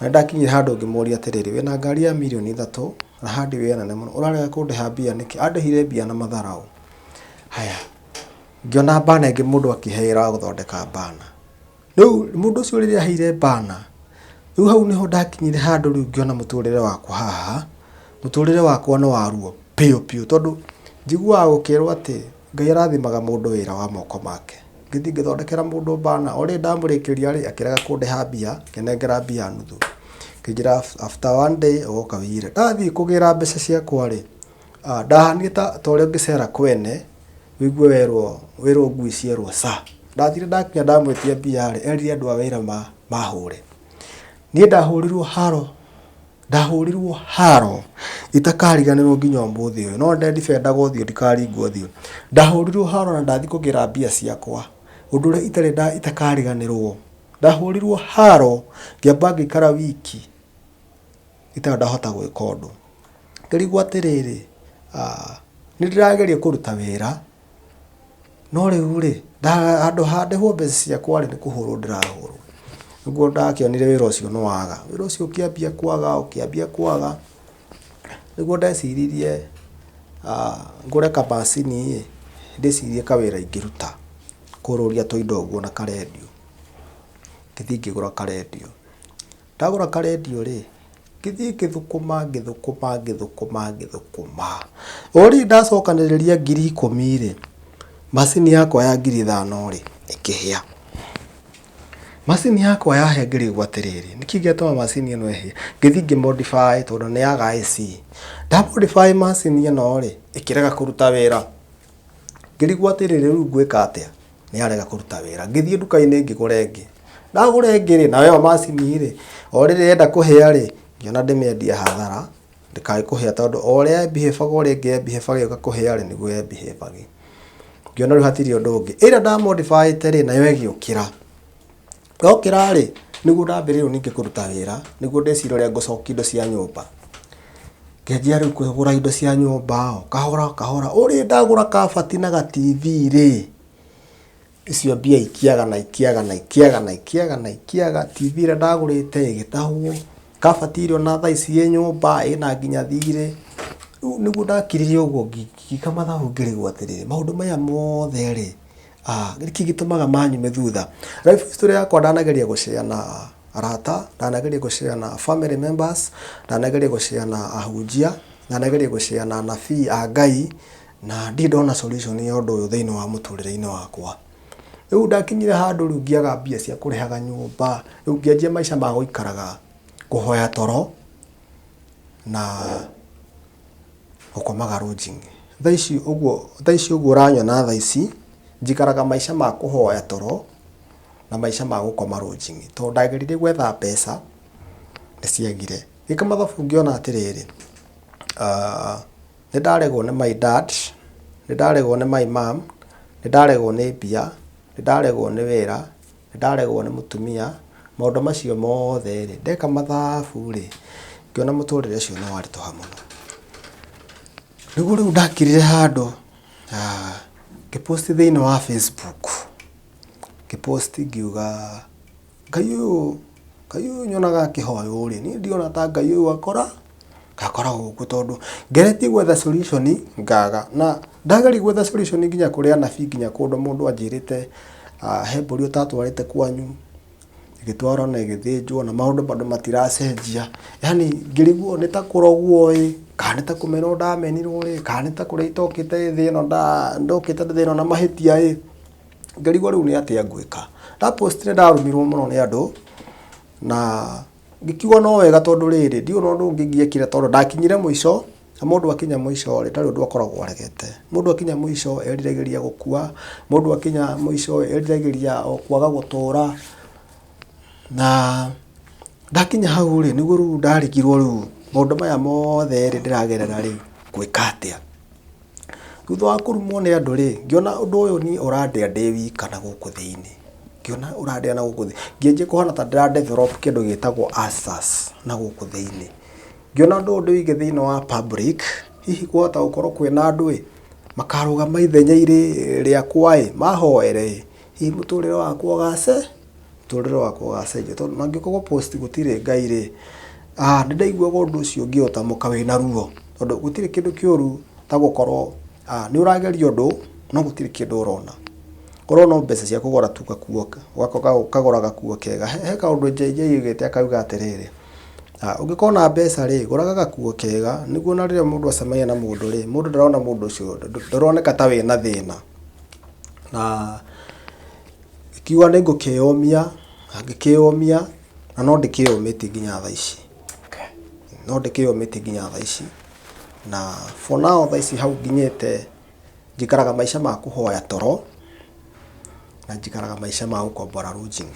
na nĩndakinyire handũ ngĩmũria atĩrĩrĩ, wĩna ngari ya mirioni 3 na hardware nene mũno, ũrarega kũndĩha mbia nĩkĩ? Andĩhire mbia na matharaũ. Haya, ngĩona banner ĩngĩ mũndũ akĩhe wĩra wa gũthondeka banner. Rĩu mũndũ ũcio rĩrĩa aheire banner, rĩu hau nĩho ndakinyire handũ rĩu ngĩona mũtũrĩre wakwa haha, mũtũrĩre wakwa nĩ wa ruo biũ biũ tondũ njiguaga gũkĩrwo atĩ Ngai arathimaga mũndũ wĩra wa moko make. Ngĩthiĩ ngĩthondekera mũndũ banner, o rĩrĩ ndamũrĩkĩria rĩ, akĩrega kũndĩha mbia, akĩnengera mbia nuthu. Akĩnjĩra after one day ũgoka wĩigĩre. Ndathiĩ kũgĩra mbeca ciakwa rĩ, ndahanire ta ũrĩa ũngĩcera kwene, wĩigue werwo wĩrwo ngui cierwo ca. Ndathire ndakinya ndamwĩtia mbia rĩ, erire andũ a wĩra mahũre. Niĩ ndahũrirwo haro, ndahũrirwo haro itakariganĩrwo nginya ũmũthĩ ũyũ. No nĩndedibendaga ũthiũ ndikaringwo ũthiũ. Ndahũrirwo haro na ndathiĩ kũgĩra mbia ciakwa, ũndũ ũrĩa itarĩ itakariganĩrwo. Ndahũrirwo haro ngĩamba ngĩikara wiki itarĩ ndahota gwĩka ũndũ. Ngĩrigwo atĩrĩrĩ, nĩ ndĩrageria kũruta wĩra, no rĩu rĩ, handũ ha ndĩhwo mbeca ciakwa rĩ, nĩ kũhũrwo ndĩrahũrwo. Nĩguo ndakĩonire wĩra ũcio nĩ waga. Wĩra ũcio ũkĩambia kwaga, ũkĩambia kwaga, nĩguo ndeciririe ngũre kamacini ĩ, ndĩcirie kawĩra ingĩruta, kũrũria tũindo ũguo na karendio. Ngĩthiĩ ngĩgũra karendio. Ndagũra karendio rĩ, ngĩthiĩ ngĩthũkũma ngĩthũkũma ngĩthũkũma ngĩthũkũma. O rĩrĩ ndacokanĩrĩria 10,000 rĩ, macini yakwa ya 5,000 rĩ, ĩkĩhĩa. Macini yakwa yahĩa ngĩrigwo atĩrĩrĩ, nĩkĩ gĩatũma macini ĩno ĩhĩe? Ngĩthiĩ ngĩ modify tondũ nĩ yaga AC. Nda modify macini ĩno rĩ, ĩkĩrega kũruta wĩra. Ngĩrigwo atĩrĩrĩ, rĩu ngwĩka atĩa? Nĩ yarega kũruta wĩra. Ngĩthiĩ nduka-inĩ ngĩgũra ĩngĩ. Ndagũra ĩngĩ rĩ, nayo ĩyo macini rĩ, o rĩrĩa yenda kũhĩa rĩ, ngĩona ndĩmĩendie hathara, ndĩkae kũhĩa tondũ o ũrĩa ĩ behave aga ũrĩa ĩngĩ ĩ behave aga ĩgĩũka kũhĩa rĩ, nĩguo ĩ behave aga. Ngĩona rĩu hatirĩ ũndũ ũngĩ. Ĩrĩa nda modify ĩte rĩ, nayo ĩgĩũkĩra. Yokĩra rĩ, nĩguo ndambĩrĩirie rĩu ningĩ kũruta wĩra, nĩguo ndĩcirie ũrĩa ngũcokia indo cia nyũmba. Ngĩanjia rĩu kũgũra indo cia nyũmba o kahora o kahora, ũrĩa ndagũra kabati na ga TV rĩ, icio mbia ikĩaga na ikĩaga na ikĩaga na ikĩaga na ikĩaga, TV ĩrĩa ndagũrĩte ĩgĩtahwo, kabati ĩrĩa ona thaa ici ĩ nyũmba ĩna nginya thirĩ. Rĩu nĩguo ndakirire ũguo ngĩka mathabu ngĩrigwo atĩrĩrĩ, maũndũ maya mothe rĩ, Nĩkĩ gĩtũmaga manyume thutha? Life history yakwa ndanageria gũ share na arata, ndanageria gũ share na family members, ndanageria gũ share na ahunjia, ndanageria gũ share na anabii a Ngai, na ndirĩ ndona solution ya ũndũ ũyũ thĩinĩ wa mũtũrĩre-inĩ wakwa. Rĩu ndakinyire handũ rĩu ngĩaga mbia cia kũrĩhaga nyũmba, rĩu ngĩanjia maica ma gũikaraga kũhoya toro na gũkomaga lodging. Thaa ici ũguo, thaa ici ũguo ũranyona thaa ici, njikaraga maica ma kũhoya toro na maica ma gũkoma lodging. Tondũ ndageririe gwetha mbeca, nĩ ciagire. Ngĩka mathabu ngĩona atĩrĩrĩ, nĩ ndaregwo nĩ my dad, nĩ ndaregwo nĩ my mum, nĩ ndaregwo nĩ mbia, nĩ ndaregwo nĩ wĩra, Nĩndaregwo nĩ mũtumia, maũndũ macio mothe rĩ, ndeka mathabu rĩ, ngĩona mũtũrĩre ũcio nĩ waritũha mũno. Nĩguo rĩu ndakirire handũ ngĩ post thĩinĩ wa Facebook, ngĩ post ngiuga Ngai ũyũ, Ngai ũyũ nyonaga akĩhoywo rĩ, niĩ ndĩrona ta Ngai ũyũ akora Gakoragwo ũguo tondũ ngeretie gwetha solution ngaga. Na ndageria gwetha solution nginya kũrĩ anabii nginya kũndũ mũndũ anjĩrĩte he mbũri ũtatwarĩte kwanyu, ĩgĩtwarwo na ĩgĩthĩnjwo na maũndũ bado matiracenjia. Yaani ngĩrigwo nĩ ta kũrogwo ĩ, kana nĩ ta kũmenwo ndamenirwo ĩ, kana nĩ ta kũrĩa itokĩte thĩ ĩno ndokĩte thĩ ĩno na mahĩtia ĩ, ngĩrigwo rĩu nĩ atĩa ngwĩka. Nda post nĩ ndarumirwo mũno nĩ andũ na Ngĩkiuga no wega tondũ rĩrĩ, ndiũĩ ona ũndũ ũngĩ ingĩekire tondũ ndakinyire mũico, na mũndũ akinya mũico rĩ, ndarĩ ũndũ akoragwo aregete. Mũndũ akinya mũico eriragĩria gũkua, mũndũ akinya mũico eriragĩria o kwaga gũtũra. Na ndakinya hau rĩ, nĩguo rĩu ndarigirwo rĩu maũndũ maya mothe rĩ ndĩragerera rĩ, ngwĩka atĩa? Thutha wa kũrumwo nĩ andũ rĩ, ngĩona ũndũ ũyũ niĩ ũrandĩa ndĩ wika na gũkũ thĩinĩ. Ngĩona ũrandĩa na gũkũ thĩinĩ. Ngĩanjia kũhana ta ndĩra develop kĩndũ gĩtagwo ulcers na gũkũ thĩinĩ. Ngĩona ũndũ ũyũ ndĩwĩige thĩinĩ wa public, hihi kwahota gũkorwo kwĩna andũ ĩ, makarũgama ithenya rĩakwa ĩ, mahoere ĩ, hihi mũtũrĩre wakwa ũgace, mũtũrĩre wakwa ũgacenjia. Tondũ ona ngĩũka gũ post gũtirĩ Ngai rĩ, nĩ ndaiguaga ũndũ ũcio ngĩũtamũka wĩna ruo. Tondũ gũtirĩ kĩndũ kĩũru ta gũkorwo nĩ ũrageria ũndũ no gũtirĩ kĩndũ ũrona. Korwo no mbeca cia kũgũra tu gakuo, ũkagũra gakuo kega. He kaũndũ JJ augĩte akauga atĩrĩrĩ, ũngĩkorwo na mbeca rĩ, gũraga gakuo kega nĩguo ona rĩrĩa mũndũ acemania na mũndũ rĩ, mũndũ ndarona mũndũ ũcio, ndũroneka ta wĩna thĩna. Na ngiuga nĩ ngũkĩyũmia, na ngĩkĩyũmia, na no ndĩkĩyũmĩtie nginya thaa ici. No ndĩkĩyũmĩtie nginya thaa ici. Na for now thaa ici hau nginyĩte, njikaraga maica ma kũhoya toro, na Na njikaraga maica ma gũkombora lodging.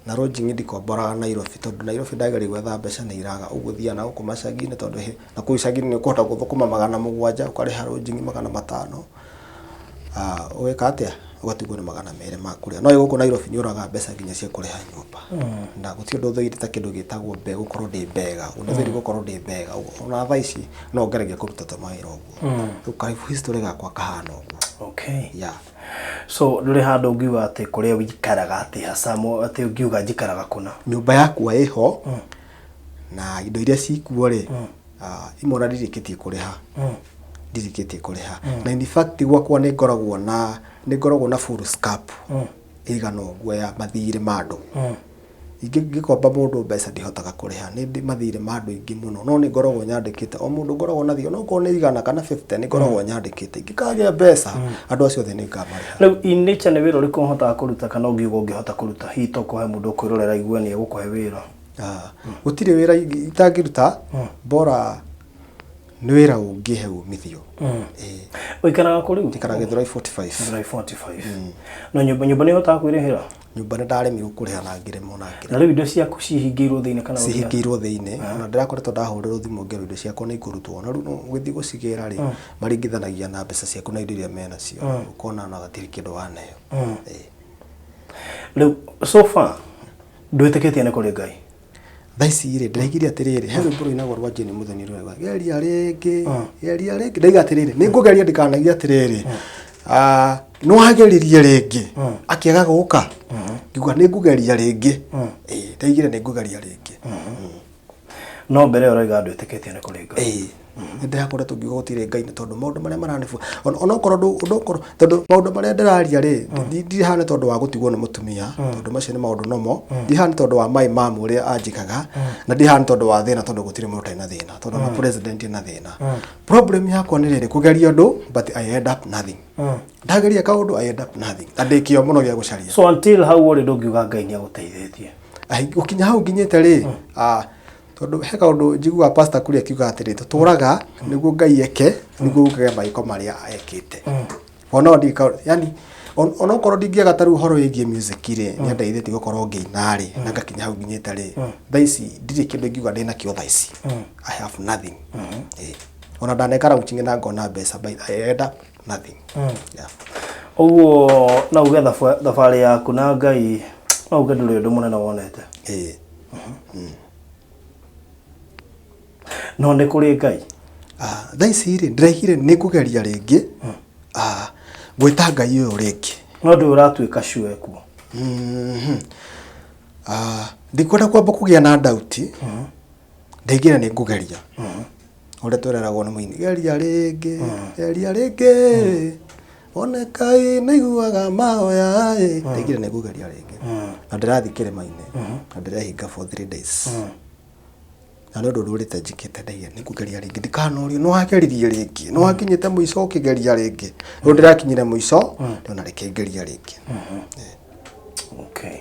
Na lodging ndikomboraga Nairobi tondũ Nairobi ndageria gwetha mbeca nĩ iraga. Ũguo thiaga na gũkũ macagi-inĩ tondũ na kũu icagi-inĩ nĩ ũkũhota gũthũkũma 700 ũkarĩha lodging 500. Ũgeka atĩa? Ũgatigwo nĩ 200 ma kũrĩa. No wĩ gũkũ Nairobi nĩ ũraga mbeca nginya cia kũrĩha nyũmba. Na gũtirĩ ũndũ thũire ta kĩndũ gĩtagwo gũkorwo ndĩ mbega. Nĩ thũire gũkorwo ndĩ mbega. Ona thaa ici no ngeragia kũruta tũmawĩra ũguo. Rĩu ka history gakwa kahana ũguo. Okay. Yeah. So ndũrĩ handũ ũngiuga atĩ kũrĩa ũikaraga atĩ hasa atĩ ũngiuga njikaraga kũna? Nyũmba yakwa ĩho na indo iria cikuo rĩ, imwe ona ndirĩkĩtie kũrĩha. Ndirĩkĩtie kũrĩha. Na in fact gwakwa nĩ ngoragwo na nĩ ngoragwo na full scope ĩigana ũguo ya mathirĩ ma andũ. Ingĩkomba mũndũ mbeca ndihotaga kũrĩha, nĩ ndĩ mathirĩ ma andũ aingĩ mũno, no nĩ ngoragwo nyandĩkĩte o mũndũ ngoragwo na thirĩ onokorwo nĩ 100 kana 50 nĩ ngoragwo nyandĩkĩte. Ingĩkagĩa mbeca andũ acio othe nĩ ngamarĩha. Rĩu in nature nĩ wĩra ũrĩkũ ũhotaga kũruta kana ũngiuga ũngĩhota kũruta? Hihi to kũhe mũndũ ũkwĩrorera aigue nĩ egũkũhe wĩra? Gũtirĩ wĩra itangĩruta, bora nĩ wĩra ũngĩhe umithio. Ĩĩ. Ũikaraga kũ rĩu? Njikaraga Githurai 45. Githurai 45. No nyũmba nyũmba nĩ ũhotaga kwĩrĩhĩra? Nyũmba nĩ ndaremirwo kũrĩha na ngĩremwo na ngĩremwo. Na rĩu indo ciaku cihingĩirwo thĩinĩ kana ũthiaga? Cihingĩirwo thĩinĩ. Ona ndĩrakoretwo ndahũrĩrwo thimũ ngerwo indo ciakwa nĩ ikũrutwo. Na rĩu ũgĩthiĩ gũcigĩra rĩ, maringithanagia na mbeca ciaku na indo iria menacio. Ũkona ona gatirĩ kĩndũ waneo. Ĩĩ. Rĩu so far ndwĩtĩkĩtie nĩ kũrĩ Ngai? Thaa ici rĩ, ndĩraigire atĩrĩrĩ, he rwĩmbo rũinagwo rwa Jane Mũthoni rwega, geria rĩngĩ, geria rĩngĩ, ndaiga atĩrĩrĩ, nĩ ngũgeria ndikanaige atĩrĩrĩ, nĩ wageririe rĩngĩ, akĩaga gũka, ngiuga nĩ ngũgeria rĩngĩ, ĩĩ, ndaigire nĩ ngũgeria rĩngĩ. No mbere ĩyo ũroiga ndwĩtĩkĩtie nĩ kũrĩ Ngai. Ĩĩ. Nĩ ndĩrakoretwo ngiuga gũtirĩ Ngai nĩ tondũ maũndũ marĩa maranĩbu, onokorwo ndũ, onokorwo, tondũ maũndũ marĩa ndĩraria rĩ, ndirĩ haha nĩ tondũ wa gũtigwo nĩ mũtumia, tondũ macio nĩ maũndũ nomo, ndirĩ haha nĩ tondũ wa my mum ũrĩa anjĩkaga, na ndirĩ haha nĩ tondũ wa thĩna tondũ gũtirĩ mũndũ ũtarĩ na thĩna, tondũ ona president ena thĩna. Problem yakwa nĩ rĩrĩ, kũgeria ũndũ, but I end up nothing. Ndageria kaũndũ, I end up nothing. Na ndĩ kĩo mũno gĩa gũcaria. So until hau ũrĩ ndũngiuga Ngai nĩ agũteithĩtie? Gũkinya hau nginyĩte rĩ, tondũ he kaũndũ njiguaga pastor kũrĩa akiuga atĩrĩ, tũtũraga nĩguo Ngai eke, nĩguo ũkage maĩko marĩa ekĩte. Ona no ndika, yani, onokorwo ndingĩaga ta rĩu ũhoro wĩgiĩ music rĩ, nĩ andeithĩtie gũkorwo ngĩina rĩ, na ngakinya hau nginyĩte rĩ, thaa ici ndirĩ kĩndũ ingiuga ndĩnakĩo thaa ici. I have nothing. Ĩĩ. Ona ndaneka launching na ngona mbeca, but I end up nothing. Yeah. Ũguo no uge thabarĩ yaku na Ngai, no uge ndũrĩ ũndũ mũnene wonete. Ĩĩ. No nĩ kũrĩ Ngai. Thaa ici rĩ, ndĩraigire nĩ ngũgeria rĩngĩ, gwĩta Ngai ũyũ rĩngĩ. No ndũĩ ũratuĩka sure kuo. Ndikwenda kwamba kũgĩa na doubt, ndaigire nĩ ngũgeria. Ũrĩa twereragwo nĩ mũini, geria rĩngĩ, geria rĩngĩ, one Ngai nĩaiguaga mahoya ĩ. Ndaigire nĩ ngũgeria rĩngĩ. Na ndĩrathiĩ kĩrĩma-inĩ, na ndĩrehinga for 3 days. Na nĩ ũndũ ndũrĩte njĩkĩte, ndaigire nĩ ngũgeria rĩngĩ, ndikanorio, nĩ wageririe rĩngĩ, nĩ wakinyĩte mũico ũkĩgeria rĩngĩ. Rĩu ndĩrakinyire mũico, ndĩrona reke ngerie rĩngĩ. Okay.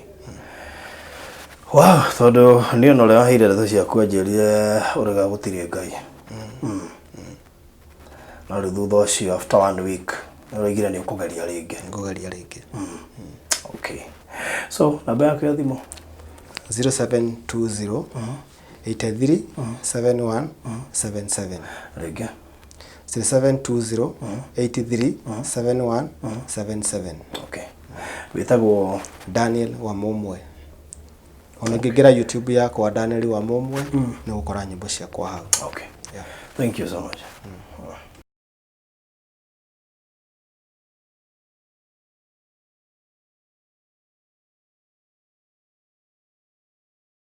Wow, tondũ niĩ ona ũrĩa waheire ndeto ciaku anjĩrire ũrega gũtirĩ Ngai. No rĩu thutha ũcio after one week nĩ ũraigire nĩ ũkũgeria rĩngĩ. Ngũgeria rĩngĩ. Okay. So, namba yaku ya thimũ? 0720 83 71 77. Rĩngĩ. 0720 83 71 77. Okay. Wĩtagwo Daniel Wamũmwe. Ona ũngĩingĩra YouTube yakwa Daniel Wamũmwe nĩ ũgũkora nyĩmbo ciakwa hau. Okay. Yeah. Thank you so much.